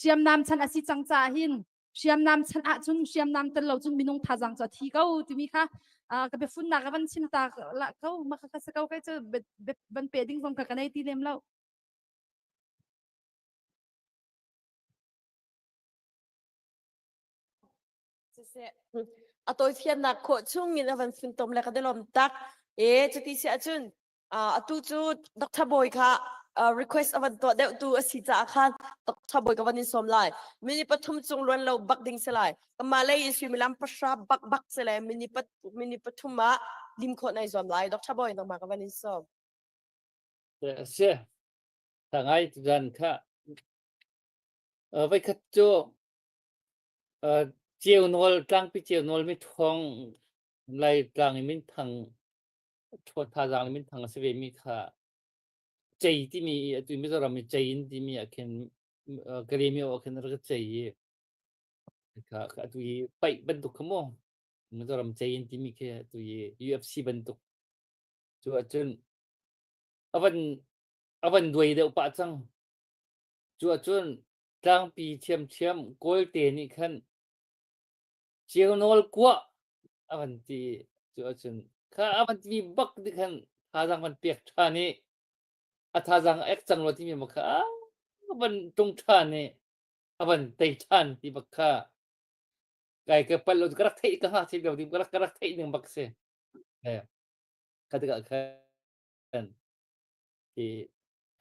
hriamnam chan a si cang caah hin hriamnam chan ahcun hriamnam tel lo cun minung thazaang cu a thi ko timi kha ka biafunnak a van chim ta la ko ma kha ka ko kai cu van pe ding zong kha ka nei ti lem lo. Siseh, a tawifiannak khawh chung in a van funtom le ka delom tak. E cuti si ahcun atu cu Dr. Bawi kha request a van tuah deuh tu a si caah khan Dr. Bawi ka van in sawm lai. Mini pathum cung luan lo bak ding si lai. Kamah lei in suimilam pahra bak bak si le mini pat mini pathum ah lim khawh nai zuam lai. Dr. Bawi nangmah ka van in sawm. Si. Tha ngai tuzan kha. Voikhat cu ceu nawl tlangpi ceu nawl mi thawng lai tlang i minthang thazaang minthang a si ve mi kha cei timi i atu Mizoram i cei in timi ah khin Kalaymyo ah khin rak cei i kha atu i paih bantuk kha mu Mizoram cei in timi khi atu i UFC bantuk cu ahcun a van a van duai deuh pah cang cu ahcun tlangpi thiamthiam Kawlte nih khan Ceunawl kuah a van ti cu ahcun kha a van timi bak ti khan thazaang van pek ṭhan i a thazaang a ek cang rua timi bak kha a van ṭung ṭhan i a van tei ṭhan ti bak kha kai ka palh lo ka rak theih ka ngakchia lio ding ka rak ka rak theih ning bak si. Eh, kha tikah khan i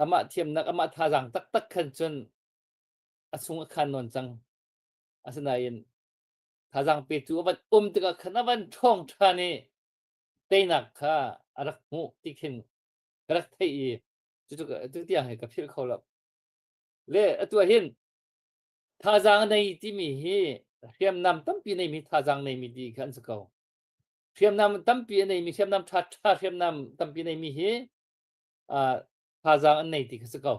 amah thiamnak amah thazaang taktak khan cun a sung a khan nawn cang. Asinain thazaang petu a van um tikah khan a van ṭhawng ṭhan i teinak kha a rak hmuh ti khin ka rak theih i cucu tu tiang hi ka philh kho lo. Le atu ah hin thazaang nei timi hi hriamnam tampi neimi thazaang neimi ti kha an si ko. Hriamnam tampi a neimi hriamnam ṭha ṭha hriamnam tampi neimi hi uh, thazaang an nei ti kha si ko.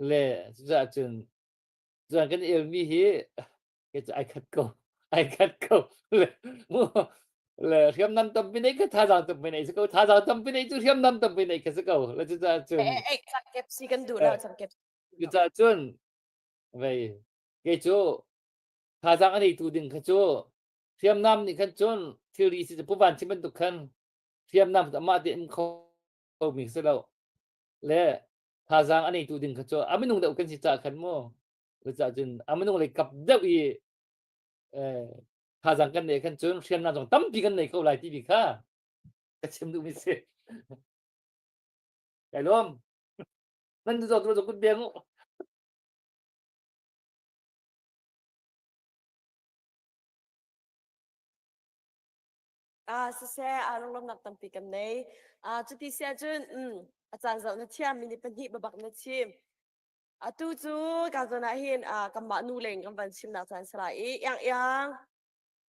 Le cucaah cun Cun kan elmi hi kei cu ai khat ko. Ai khat ko. Le mu le hriamnam tampi nei ka thazaang tampi nei si ko. Thazaang tampi nei cu hriamnam tampi nei ka si ko. Le cucaah cun Eh, eh, cangkep si kan duh lo, cangkep. Cucaah cun vei kei cu thazaang a neitu ding kha cu hriamnam nih khan cun thilri si pu van chim bantuk khan hriamnam amah te um kho mi si lo. Le thazaang a neitu ding kha cu a minung deuh kan si caah khan mu cucaah cun a minung lei kap deuh i eh, thazaang kan neih khan cun hriamnam zong tampi kan nei ko lai timi kha ka chim duhmi si kai lawm nan tu zong tu kut beng u Ah, siseh, aa lunglawmhnak tampi kan nei. Ah, cuti si ahcun, mm, a caan zoh na thiam, minute pahnih babak na chim. Atu cu ka zawn ah hin ah kanmah nu leng kan van chimnak caan si lai i iang iang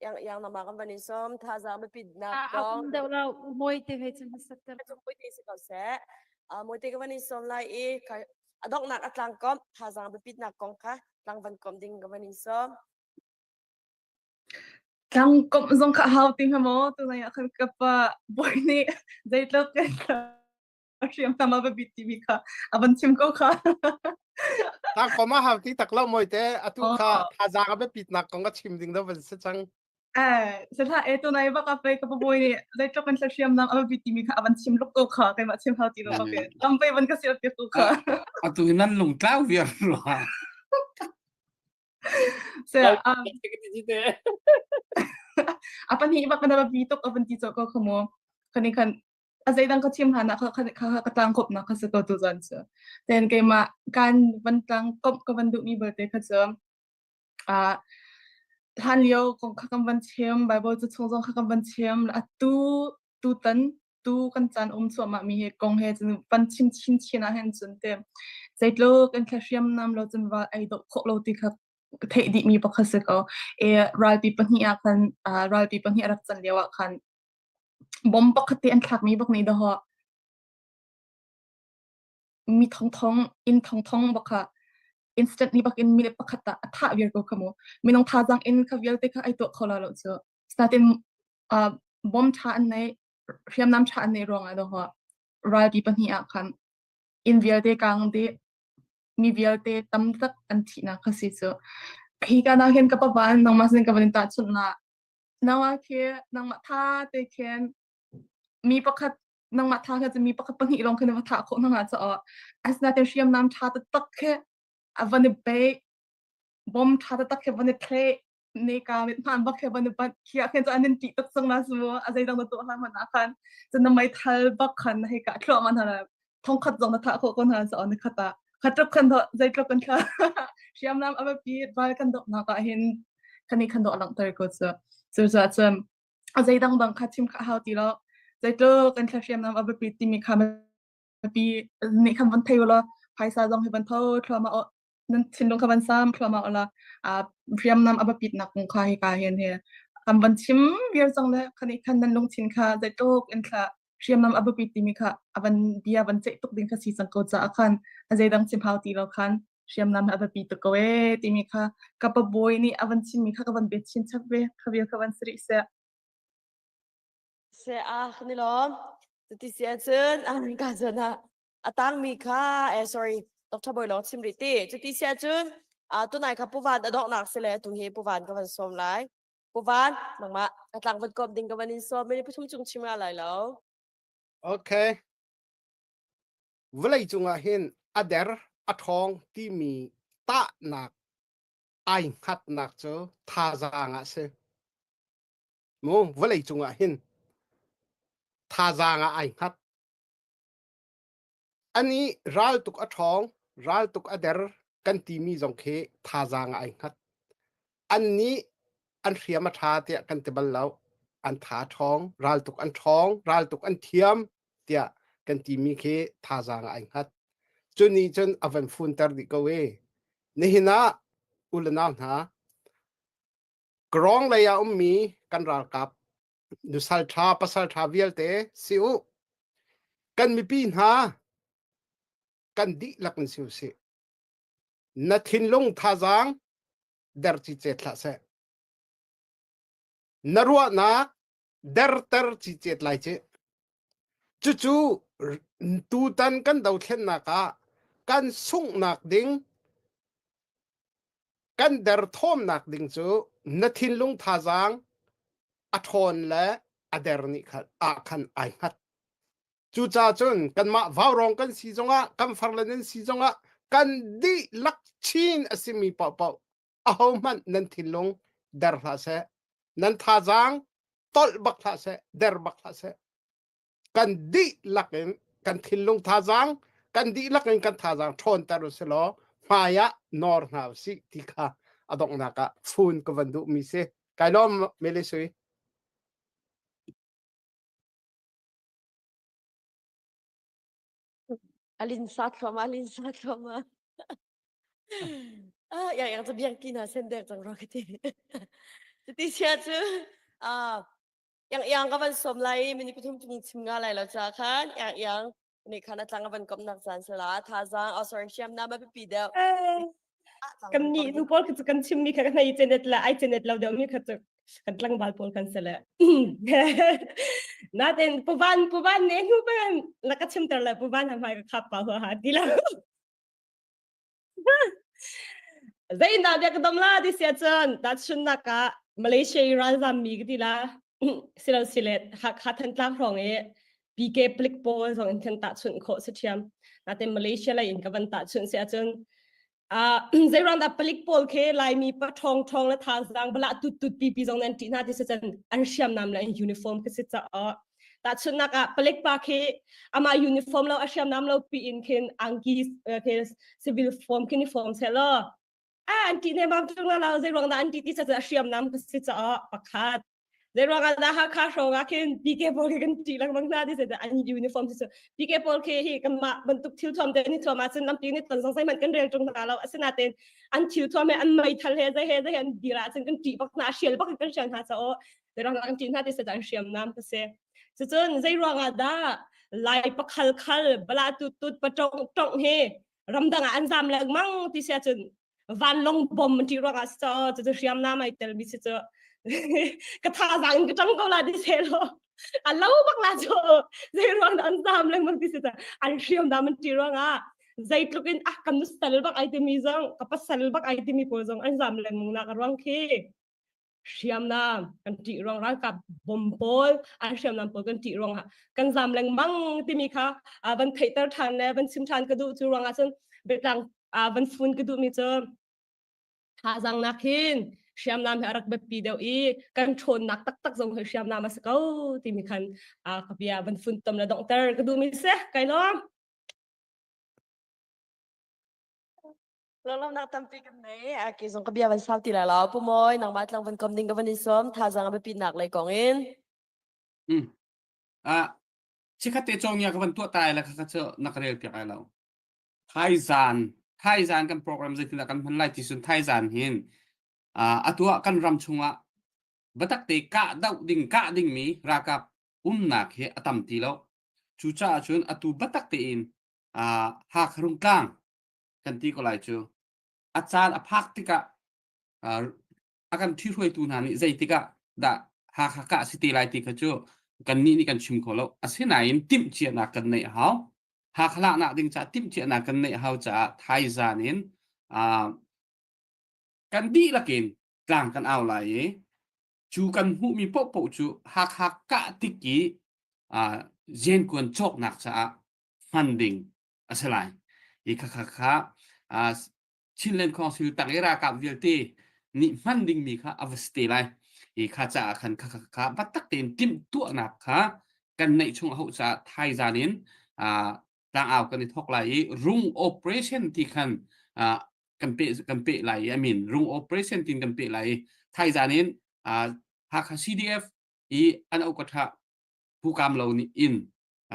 iang iang nama kan van in sawm thazaang biapitnak A kong um deuh lo mawi te hei cun hmasat ter. cu mawi te si ko seh. Ah, mawi te ka van in sawm lai i ka- a donghnak a tlang komh thazaang biapitnak kong kha tlang van komh ding ka van in sawm. Tlangkomh zong kha a hau ti hnga maw? Tunai ah khan ka pa bawi nih zeitluk in hriamnam a va bit timi kha a van chim ko kha. Tlangkomh a hau ti tak lo moi te atu kha thazaang a biapitnak kong a chim ding do van si cang. Eh, sehla e tunai bak a pei ka pa bawi nih zeitluk in hriamnam a va bit timi kha a van chim luk ko kha keimah chim hau ti lo bak e. Lampai van ka sial piak ko kha. Atu hi nan lungtlau viar rua. Se um, a pahnih bak na bi tuk a van ti cho ko kha mu khani khan. A zeidang ka chim hlan ah kha kha kha ka tlang komhnak kha si ko tu zan cu. Ten keimah kan van tlang komh ka van duhmi belte kha cu ah hlan lio kong kha kan van chim, Bible cu chung zong kha kan van chim, atu tutan tu kan caan um cuahmah mi hi kong he cun van chim chin chin ah hin cun te zeitluk in thla hriamnam lo cun ral ei dawh khawh lo ti kha theih dih mi pakhat si ko. E ralpi pahnih ah khan ralpi pahnih a rak can lio ah khan bom pakhat te an thlak mi bak nih dawh mi thongthong inn thongthong bak kha instantly bak in minute pakhat ah a thah viar ko kha mu. Minung thazaang in kha vialte kha ai tuah kho la lo cu. Natin uh, bom ṭha an nei hriamnam ṭha an nei ruangah dawh ralpi pahnih ah khan inn vialte kang dih mi vialte tam tak an thihnak kha si cu. Hi ka na hin ka pavan nangmah sin ka van in tahchunh na nangmah khi nangmah tha te khin mi pakhat nangmah tha kha cu mi pakhat pahnih lawng khin va thah khawh hna caah asinain hriamnam ṭha taktak khi a van i bei bom ṭha taktak khi van i thleh ne ka mit hman bak he van i banh khi ah khin cu an in ṭih tuk cang na su a zeidang na tuah hlan hmanh ah khan cun na meithal bak khan hei ka thluahmah hna thongkhat zong na thah khawh ko hna so ni khat ah khatluk khan do zeitluk kan thla hriamnam a biapi ral kan dohnak ah hin khani khan do langhter ko cu cu cu cun a zeidang dang kha chim kha hau ti lo zeitluk kan thla hriamnam a biapi timi kha biapi nih khan van thei la phaisa zong hi van tho thluahmah nan thinlung kha van sam thluahmah ula a hriamnam a biapitnak kong kha hika hin he kan van chim viar cang le khani khan nan lungthin kha zeitluk in thla hriamnam a biapit timi kha a van bia van ceih tuk ding kha si cang ko caah khan a zeidang chim hau ti lo khan hriamnam a biapi tuk ko ee timi kha ka pa bawi nih a van chimmi kha ka van bet chin chap ve kha vial kha van sari seh Se a ni lom ti si ahcun an ka zan ah a tangmi kha eh sorry Dr. Boy lawng chim rih ti cuti si ahcun uh, tunai kha puvan a donghnak si le tu hi puvan ka van sawm lai puvan nangmah ka tlang van kawm ding ka van in sawm mini pathum chung chim nga lai lo Okay. Vawlei cungah hin a der a ṭhawng timi tahnak ai hngatnak cu thazaang ah si. Mu vawlei cungah hin thazaang ah ai hngat. Anih raltuk a ṭhawng, raltuk a der kan timi zong khi thazaang ah ai hngat. Annih an hriam a ṭha tiah kan ti bal lo. An tha a ṭhawng, raltuk an ṭhawng, raltuk an thiam tiah kan timi khi thazaang ah ai hngat. Cu nih cun a van funter dih ko i nihin ah u le nau hna, Krawng lei ah ummi kan ralkap nusal ṭha pasal ṭha vialte si u kan mipi hna kan dihlak in si usih na thinlung thazaang der cicet hlah seh na ruahnak derter cicet lai ci cucu tutan kan dothlennak ah kan sunghnak ding kan derthawmnak ding cu na thinlung thazaang a ṭhawn le a der nih khan ah khan ai hngat. Cucaah cun kanmah vaurawng kan si zongah kan farle nan si zongah kan dihlak chin a simi paohpaoh ahohmanh nan thinlung der hlah seh nan thazaang tolh bak hlah seh der bak hlah seh kan dihlak in kan thinlung thazaang kan dihlak in kan thazaang ṭhawnter u si law hmai ah nawr hna u sih ti kha a donghnak ah fun ka van duhmi si kai lawm Mele Sui Alin sa thluahmah alin sa thluahmah ah yang yang cu biang ki na sen dek cang ro ka ti cuti sia cu ah Iang iang ka van sawm lai i minute pathum chung chim nga lai lo ca khan iang iang nih khan a tlang a van komnak caan sala thazaang oh sorry hriamnam a biapi deuh. Kan nih nu pawl kha cu kan chimmi kha kan hei cenet la ai cenet lo deuh mi kha cu kan tlangval pawl kan si le. Natin puvan puvan ne hnu pa la ka chimter le puvan ha hmai ka khap pa hua ha ti lo. Zeidah bia ka dom la ti sia cun tahchunhnak ah Malaysia i ralzam mi ka ti la silo silet Hakha Thantlang hrawng i PK plik pawl zong in kan tahchunh khawh si ṭhiam. Natin Malaysia lei in ka van tahchunh si ahcun uh, zeiruang dah palik pawl khi Laimi pa ṭhawng ṭhawng le thazaang bala tut tut pipi zong nan ṭih hna ti si cun an hriamnam le an uniform ka si caah. Tahchunhnak ah palek pa khi amah uniform lo a hriamnam lo pi in khin angki khi civil form khin i form seh law a an ti ne mam tung la zei ruang dah an ti ti sa hriamnam ka si caah pakhat zei ruang ah dah Hakha hrawng ah khin PK pawl khi kan ṭih lengmang hna ti an uniform cu PK pawl khi hi kanmah bantuk thil thuam te ni thuam ahcun lampi ni ton zong zeihmanh kan rel ṭung hna lo asinain an thil thuam he an meithal he zei he zei he an dir ahcun kan ṭih bak hna hrial bak in kan hrial hna caah zei ruang ah kan ṭih hna ti an hriamnam ka si cucun zei ruang ah dah lai pakhal khal bala tut tut patong tong he ramdang ah an zam lengmang ti si ahcun vanlong bom ti ruang ah so cu cu hriamnam ai tel mi si cu ka thazaang in ka ṭang ko la ti se lo a lo bak la cu zei ruang dah an zam lengmang ti si cu an hriamnam an ti ruang ah zeitluk in ah kan sal bak ai timi zong ka pasal bak ai timi pawl zong an zam lengmang nak a ruang khi hriamnam kan ṭih ruang ralkap bom pawl an hriamnam pawl kan ṭih ruangah kan zam lengmang timi kha van theihter ṭhan le van chim ṭhan ka duh cu ruangah cun biatlang van fun ka duhmi cu thazaang nak hin hriamnam hi a rak biapi deuh i kan ṭhawnnak taktak zong hi hriamnam a si ko timi khan ka bia van fun tom le donghter ka duhmi si kai lawm. Lawmnak tampi kan nei. A ke zong ka bia van sau ti lai lo. Pu Mawi, nangmah tlang van kom ding ka van in sawm. Thazaang a biapitnak lei kong in. Mm. Ah, chikhat te chong ya ka van tuah tai la kha chu na ka rel piak ai lo. Thaizan, thaizan kan program zeitin kan hman lai ti sun thaizan hin ah atua kan ram chungah batak te kah dau ding kah ding mi ralkap umnak hi a tam ti lo. Cucaah cun atu batak tein ah Hakha Rungtlang kan ti ko lai cu a caan a phak tikah a kan ṭhihruaitu hna nih zeitik ah dah Hakha kah si te lai ti kha cu kannih nih kan chim kho lo. Asinain timhcianak kan neih a hau. Hakha laknak ding caah timhcianak kan neih a hau caah thaizan in kan dihlak in tlang kan au lai i cu kan hmuhmi paohpaoh cu Hakha kah tik i zenkuan cawknak caah hman ding a si lai. Hi khakha kha Chinland Council tang i ralkap vialte nih hman dingmi kha a va si te lai. Hi kha caah khan khakha kha biatak tein timhtuahnak kha kan neih chung a hauh caah thaizan in tlangau kan i thawk lai i rung operation ti khan kan peh kan peh lai i I mean rung operation tin kan peh lai i thaizan in Hakha CDF i an okatha pukam lo nih in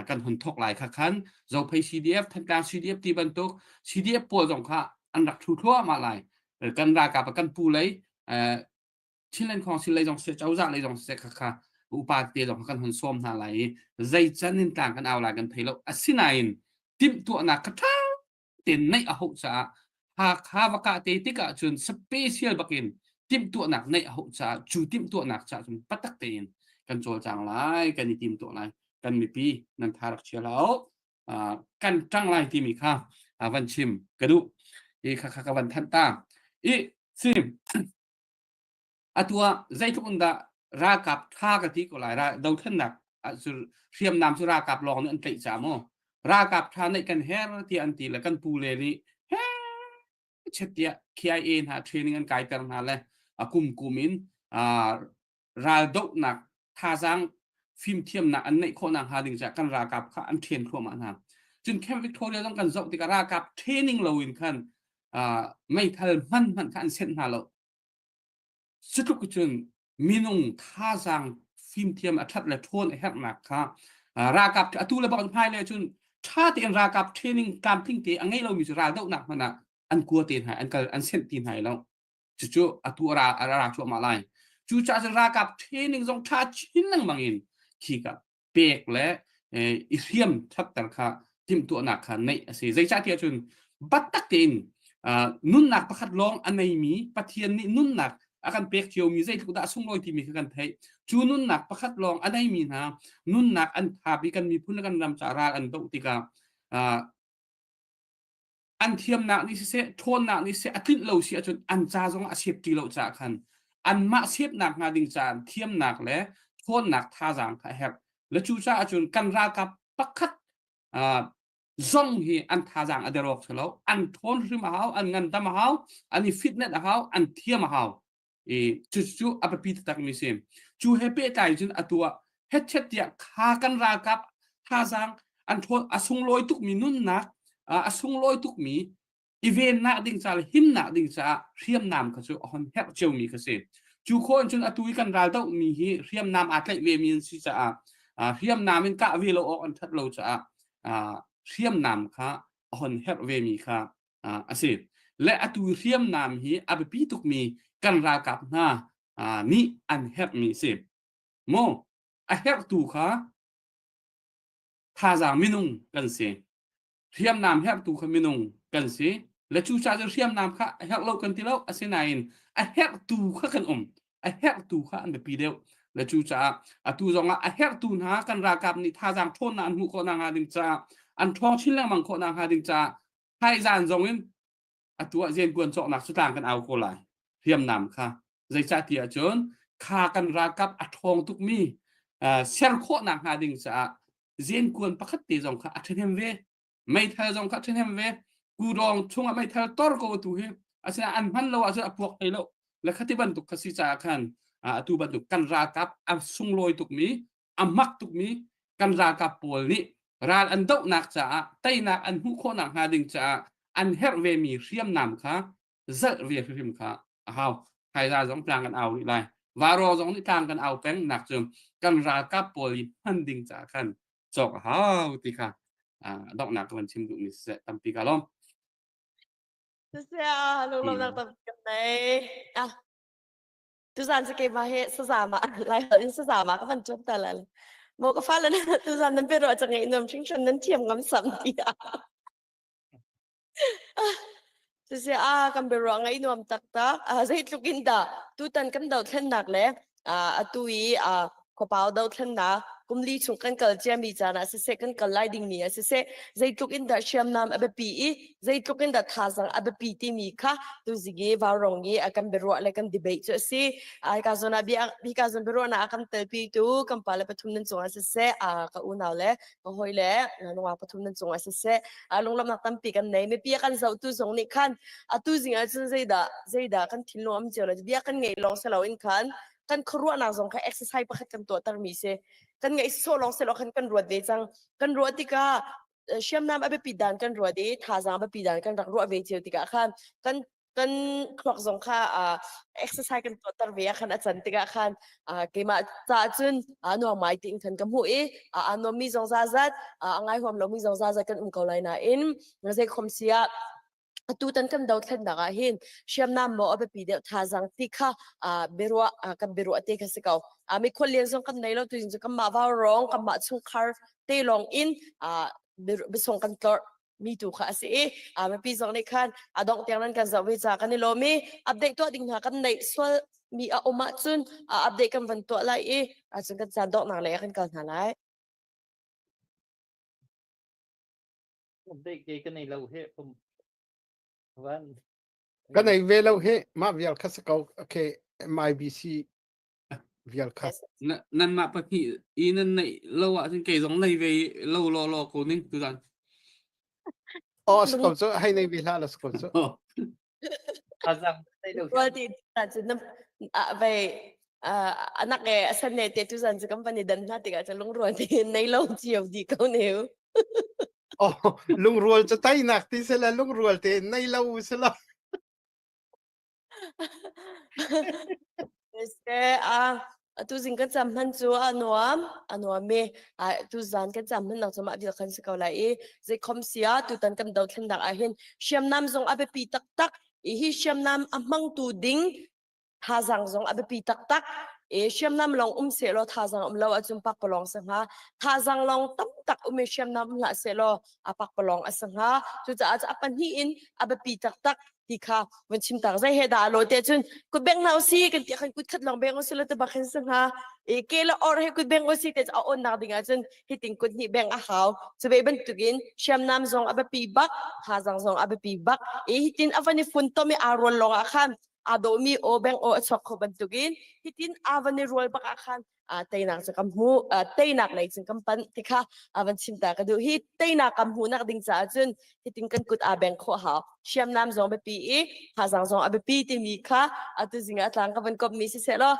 kan hun thok lai kha khan Zophei CDF Thantlang CDF ti bantuk CDF pawl zong kha an rak thu thluahmah lai kan ralkap kan pu lei Chinland Council lei zong seh cozah lei zong seh kha kha upa te zong kan hun sawm hna lai i zei can in tlang kan au lai kan thei lo asinain timhtuahnak kha ṭha tein neih a hauh caah Hakha va kah te tikah cun special bakin timhtuahnak neih a hauh caah cu timhtuahnak caah cun patak tein kan cawlcang lai kan i timtuah lai kan mipi nan tha rak chia lo kan ṭang lai timi kha van chim ka duh i kha kha ka van thanh ta i sim Atu ah zeitluk in dah ralkap ṭha ka ti ko lai dothlennak cu hriamnam cu ralkap lawng nih an tlaih ca maw ralkap ṭha neih kan her tiah an ti le kan pu le nih he chet tiah KIA hna training an kaiter hna le a kum kum in raldohnak thazaang fimthiamnak an neih khawh nakhnga ding caah kan ralkap kha an train thluahmah hna. Cun Camp Victoria zong kan zoh tikah ralkap training loin khan meithal hman hmanh kha an senh hna lo. Cutluk cun minung thazaang fimthiam a ṭhat le ṭhawn a herhnak kha ralkap atu le bak hmailei cun ṭha tein ralkap training tlamtling te a ngei lomi cu raldohnak hmanh ah an kua te hna an kal an senh ti hna lo. Cucu atu a ra a ra cuahmah lai. Cucaah cun ralkap training zong ṭha chin lengmang in khi ka pek le i hriam thatter kha timhtuahnak kha neih a si. Zeicahtiah cun biatak tein nunnak pakhat lawng a neimi Pathian nih nunnak a kan pek ciomi zeitluk dah a sunglawi timi kha kan theih. Cu nunnak pakhat lawng a neimi hna nunnak an thap i kan miphun le kan ram caah ral an doh tikah an thiamnak nih siseh ṭhawnnak nih siseh a tlinh lo si ahcun an ca zong a safety lo caah khan anmah sepnak hnga ding caah thiamnak le ṭhawnnak thazaang kha a herh le cu caah cun kan ralkap pakhat zong hi an thazaang a der awk si lo an ṭhawn hrim a hau an ngandam a hau an i fitnet a hau an thiam a hau i cucu a biapi taktak mi si cu he pehtlai cun atu ah. Hetchet tiah kha kan ralkap thazaang an ṭhawn a sunglawi tukmi nunnak a sunglawi tukmi i vennak ding ca le himnak ding caah hriamnam kha cu a hon herh ciomi kha si. Cu khawh in cun atu i kan ral dohmi hi hriamnam aa tlaih vemi an si caah hriamnam in kah ve lo awk an ṭhat lo caah hriamnam kha a hon herh vemi kha a si. Le atu hriamnam hi a biapi tukmi kan ralkap hna nih an herhmi si. Maw a herhtu kha thazaang minung kan si. Hriamnam herhtu kha minung kan si. Le cucaah cun hriamnam kha a herh lo kan ti lo. Asinain a herhtu kha kan um. A herhtu kha an biapi deuh. Le cucaah atu zongah a herhtu hna kan ralkap nih thazaang ṭhawnnak an hmuh khawh nakhnga ding caah an ṭhawng chin lengmang khawh nakhnga ding caah thaizan zong in atu ah riankuan cawknak cu tlang kan au ko lai hriamnam kha zeicah ti ahcun kha kan ralkap a ṭhawng tukmi ser khawh nakhnga ding caah riankuan pakhat te zong kha a ṭhahnem ve meithal zong kha a ṭhahnem ve kudawng chungah meithal tor ko tu hi asinain an hman lo ahcun a puak hlei lo le khati bantuk kha si caah khan atu bantuk kan ralkap a sunglawi tukmi a mak tukmi kan ralkap pawl nih ral an dohnak caah teinak an hmuh khawhnak hnga ding caah an herh vemi hriamnam kha zalh ve hrimhrim kha a hau. Haiza zong tlang kan au rih lai. Varo zong nih tlang kan au peng nak cu kan ralkap pawl i hman ding caah khan cawk a hau ti kha donghnak ka van chim duhmi siseh tampi ka lawm. Siseh lunglawmhnak tampi kan nei. Ah. Tuzan cu keimah hi sazama lai holh in sazama ka van ṭuan ta lai. Maw ka fale tuzan nan biaruah cu ngaih nuam hringhran nan thiam ngam sam tiah. Siseh ah kan biaruah ngaih nuam taktak. Ah zeitluk in dah tutan kan dothlennak le atu i khuapau dothlennak kum li chung kan kal ciami caan ah siseh kan kal lai dingmi ah siseh zeitluk in dah hriamnam a biapi i zeitluk in dah thazaang a biapi timi kha tuzing i vaurong i a kan biaruah le kan debate cu a si. Hika zawn ah bia hika zawn biaruahnak a kan telpitu kan pale pathum nan cungah siseh ka unau le ka hawi le nungak pathum nan cungah siseh lunglawmhnak tampi kan nei. Mipi a kan zohtu zong nih khan atu zing ah cun zeidah zeidah kan thinlung am cio le bia kan ngeih lawng si loin khan kan khuaruahnak zong kha exercise pakhat kan tuahtermi si. Kan ngeih sawh lawng si lo khan kan ruat ve cang. Kan ruah tikah hriamnam a biapit dan kan ruat i thazaang biapi dan kan rak ruah ve cio tikah khan kan kan thluak zong kha uh, exercise kan tuahter ve ah khan a can tikah khan uh, keimah caah cun uh, nuam mai tiin khan ka hmuh i uh, a nuammi zong zazat uh, a ngai huam lomi zong zazat kan um ko lai nain zei khom si ah atutan kan dothlennak ah hin hriamnam maw a biapi deuh thazaang ti kha biaruah kan biaruah te kha si ko mi khualian zong kan nei lo tu cu kanmah vaurawng kanmah chungkhar te lawng in biasung kan tlorh mi tu kha a si i mipi zong nih khan a dongh tiang nan kan zoh ve ca kan i lawm i update tuah ding hna kan neih sual mi a um ahcun update kan van tuah lai i cun kan caan donghnak lei ah kan kal hna lai. Update ke ka nei lo he pum van Ka nei ve lo he mah vial kha si ko okay MIBC vial kha. Na nanmah pahnih i nan neih lo ahcun kei zong nei ve lo law law ko ning tuzan. Oh si ko cu hei nei ve hlah la si ko cu. Azang nei lo. Rual ti cun vei anak e asan ne te tuzan cu kan van i dan hna tikah cu lungrual te nei lo cio di ko neu. Oh lungrual cu teinak ti sila lungrual te nei lo sila. Atu zing kan cam hman cu a nuam, a nuam i tu zan kan cam hman nak cu mah vial khan si ko lai i zeikhom si ah tutan kan dothlennak ah hin hriamnam zong a biapi taktak i hi hriamnam a hmangtu ding thazaang zong a biapi taktak i hriamnam lawng um sehlaw thazaang um lo ahcun pakpalawng si hnga thazaang lawng tamtak um i hriamnam um hlah sehlaw a pakpalawng a si hnga cucaah a pahnih in a biapi taktak ti kha van chim tak zei he dah lo te cun kut beng hna usi kan ti khan kut khat lawng beng usi lo te bak hin si hnga e ke le or he kut beng usi te a on nak ding ah cun hitin kut hnih beng a hau cu ve bantukin hriamnam zong a biapi bak thazang zong a biapi bak e hitin a van i fun tom i aa rual lawng ah khan aa dawhmi aw beng aw a chuak kho bantukin hitin aa van i rual bak ah khan. teinak cu kan hmu teinak lei cun kan panh ti kha van chim ta ka duh hi teinak kan hmuhnak ding caah cun hitin kan kut aa beng khawh hau hriamnam zong biapi i thazang zong a biapi timi kha atu zing ah tlang ka van kop mi siseh law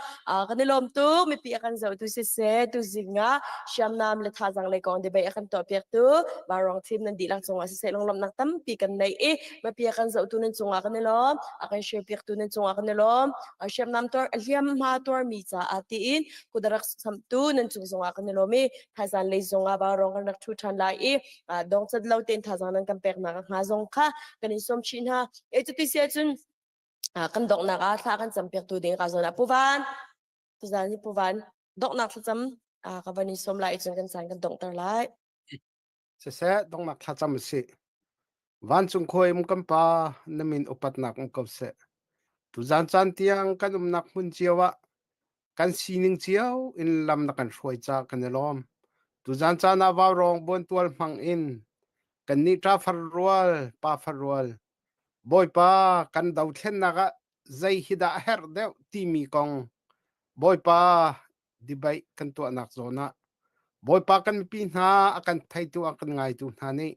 kan i lawm tu mipi a kan zohtu siseh tu zing ah hriamnam le thazang lei kong debate a kan tuahpiak tu Barong team nan dihlak cungah siseh lunglawmhnak tampi kan nei i mipi a kan zohtu nan cungah kan i lawm a kan share piaktu nan cungah kan i lawm hriamnam tuar hliamhma tuarmi caah tiin kudarak samtu nan cung zongah kan i lawm i thaizan lei zongah barong kan rak thu ṭhan lai i dongcat lo tein thazaang nan kan peknak hnga zong kha kan in sawm chih hna. E cuti si ahcun kan donghnak ah thla kan campiak tu ding ka zawn ah Puvan tuzan hi Puvan donghnak thlacam ka van in sawm lai cun kan caan kan donghter lai. Siseh donghnak thlacam a si. Vancung khuai um kan pa na min upatnak um ko seh. Tuzan caan tiang kan umnak hmun cio ah kan sining cio in lam na kan hruai ca kan i lawm. Tuzan caan ah vaurawng buantual hmang in kannih ṭa far rual, pa far rual, Bawipa kan dothlennak ah zei hi dah a herh deuh timi kong Bawipa debate kan tuahnak zawn ah Bawipa kan mipi hna a kan theitu a kan ngaitu hna nih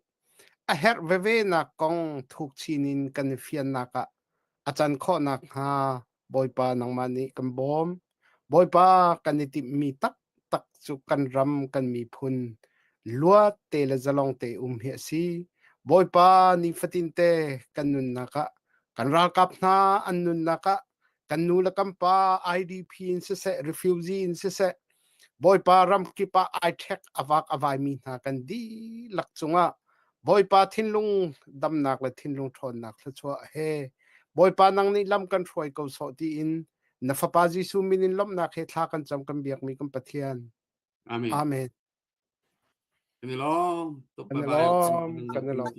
a herh veve nak kong thuk chin in kan i fiannak ah a can khawh nakhnga Bawipa nangmah nih kan bawm. Bawipa kan i timhmi taktak cu kan ram kan miphun luat te le zalong te um hi a si. Bawipa nifatin te kan nunnak ah kan ralkap hna an nunnak ah kan nu le kan pa IDP in siseh refugee in siseh Bawipa ramkip ah ai ṭhek a vak a vaimi hna kan dihlak cungah Bawipa thinlung damnak le thinlung ṭhawnnak thluachuah he Bawipa nang nih lam kan hruai ko sawh tiin na fapa Jesuh min in lawmhnak he thla kan cam kan biakmi kan Pathian. Amen. Amen. Kan i lawm. Kan i lawm. Kan i lawm.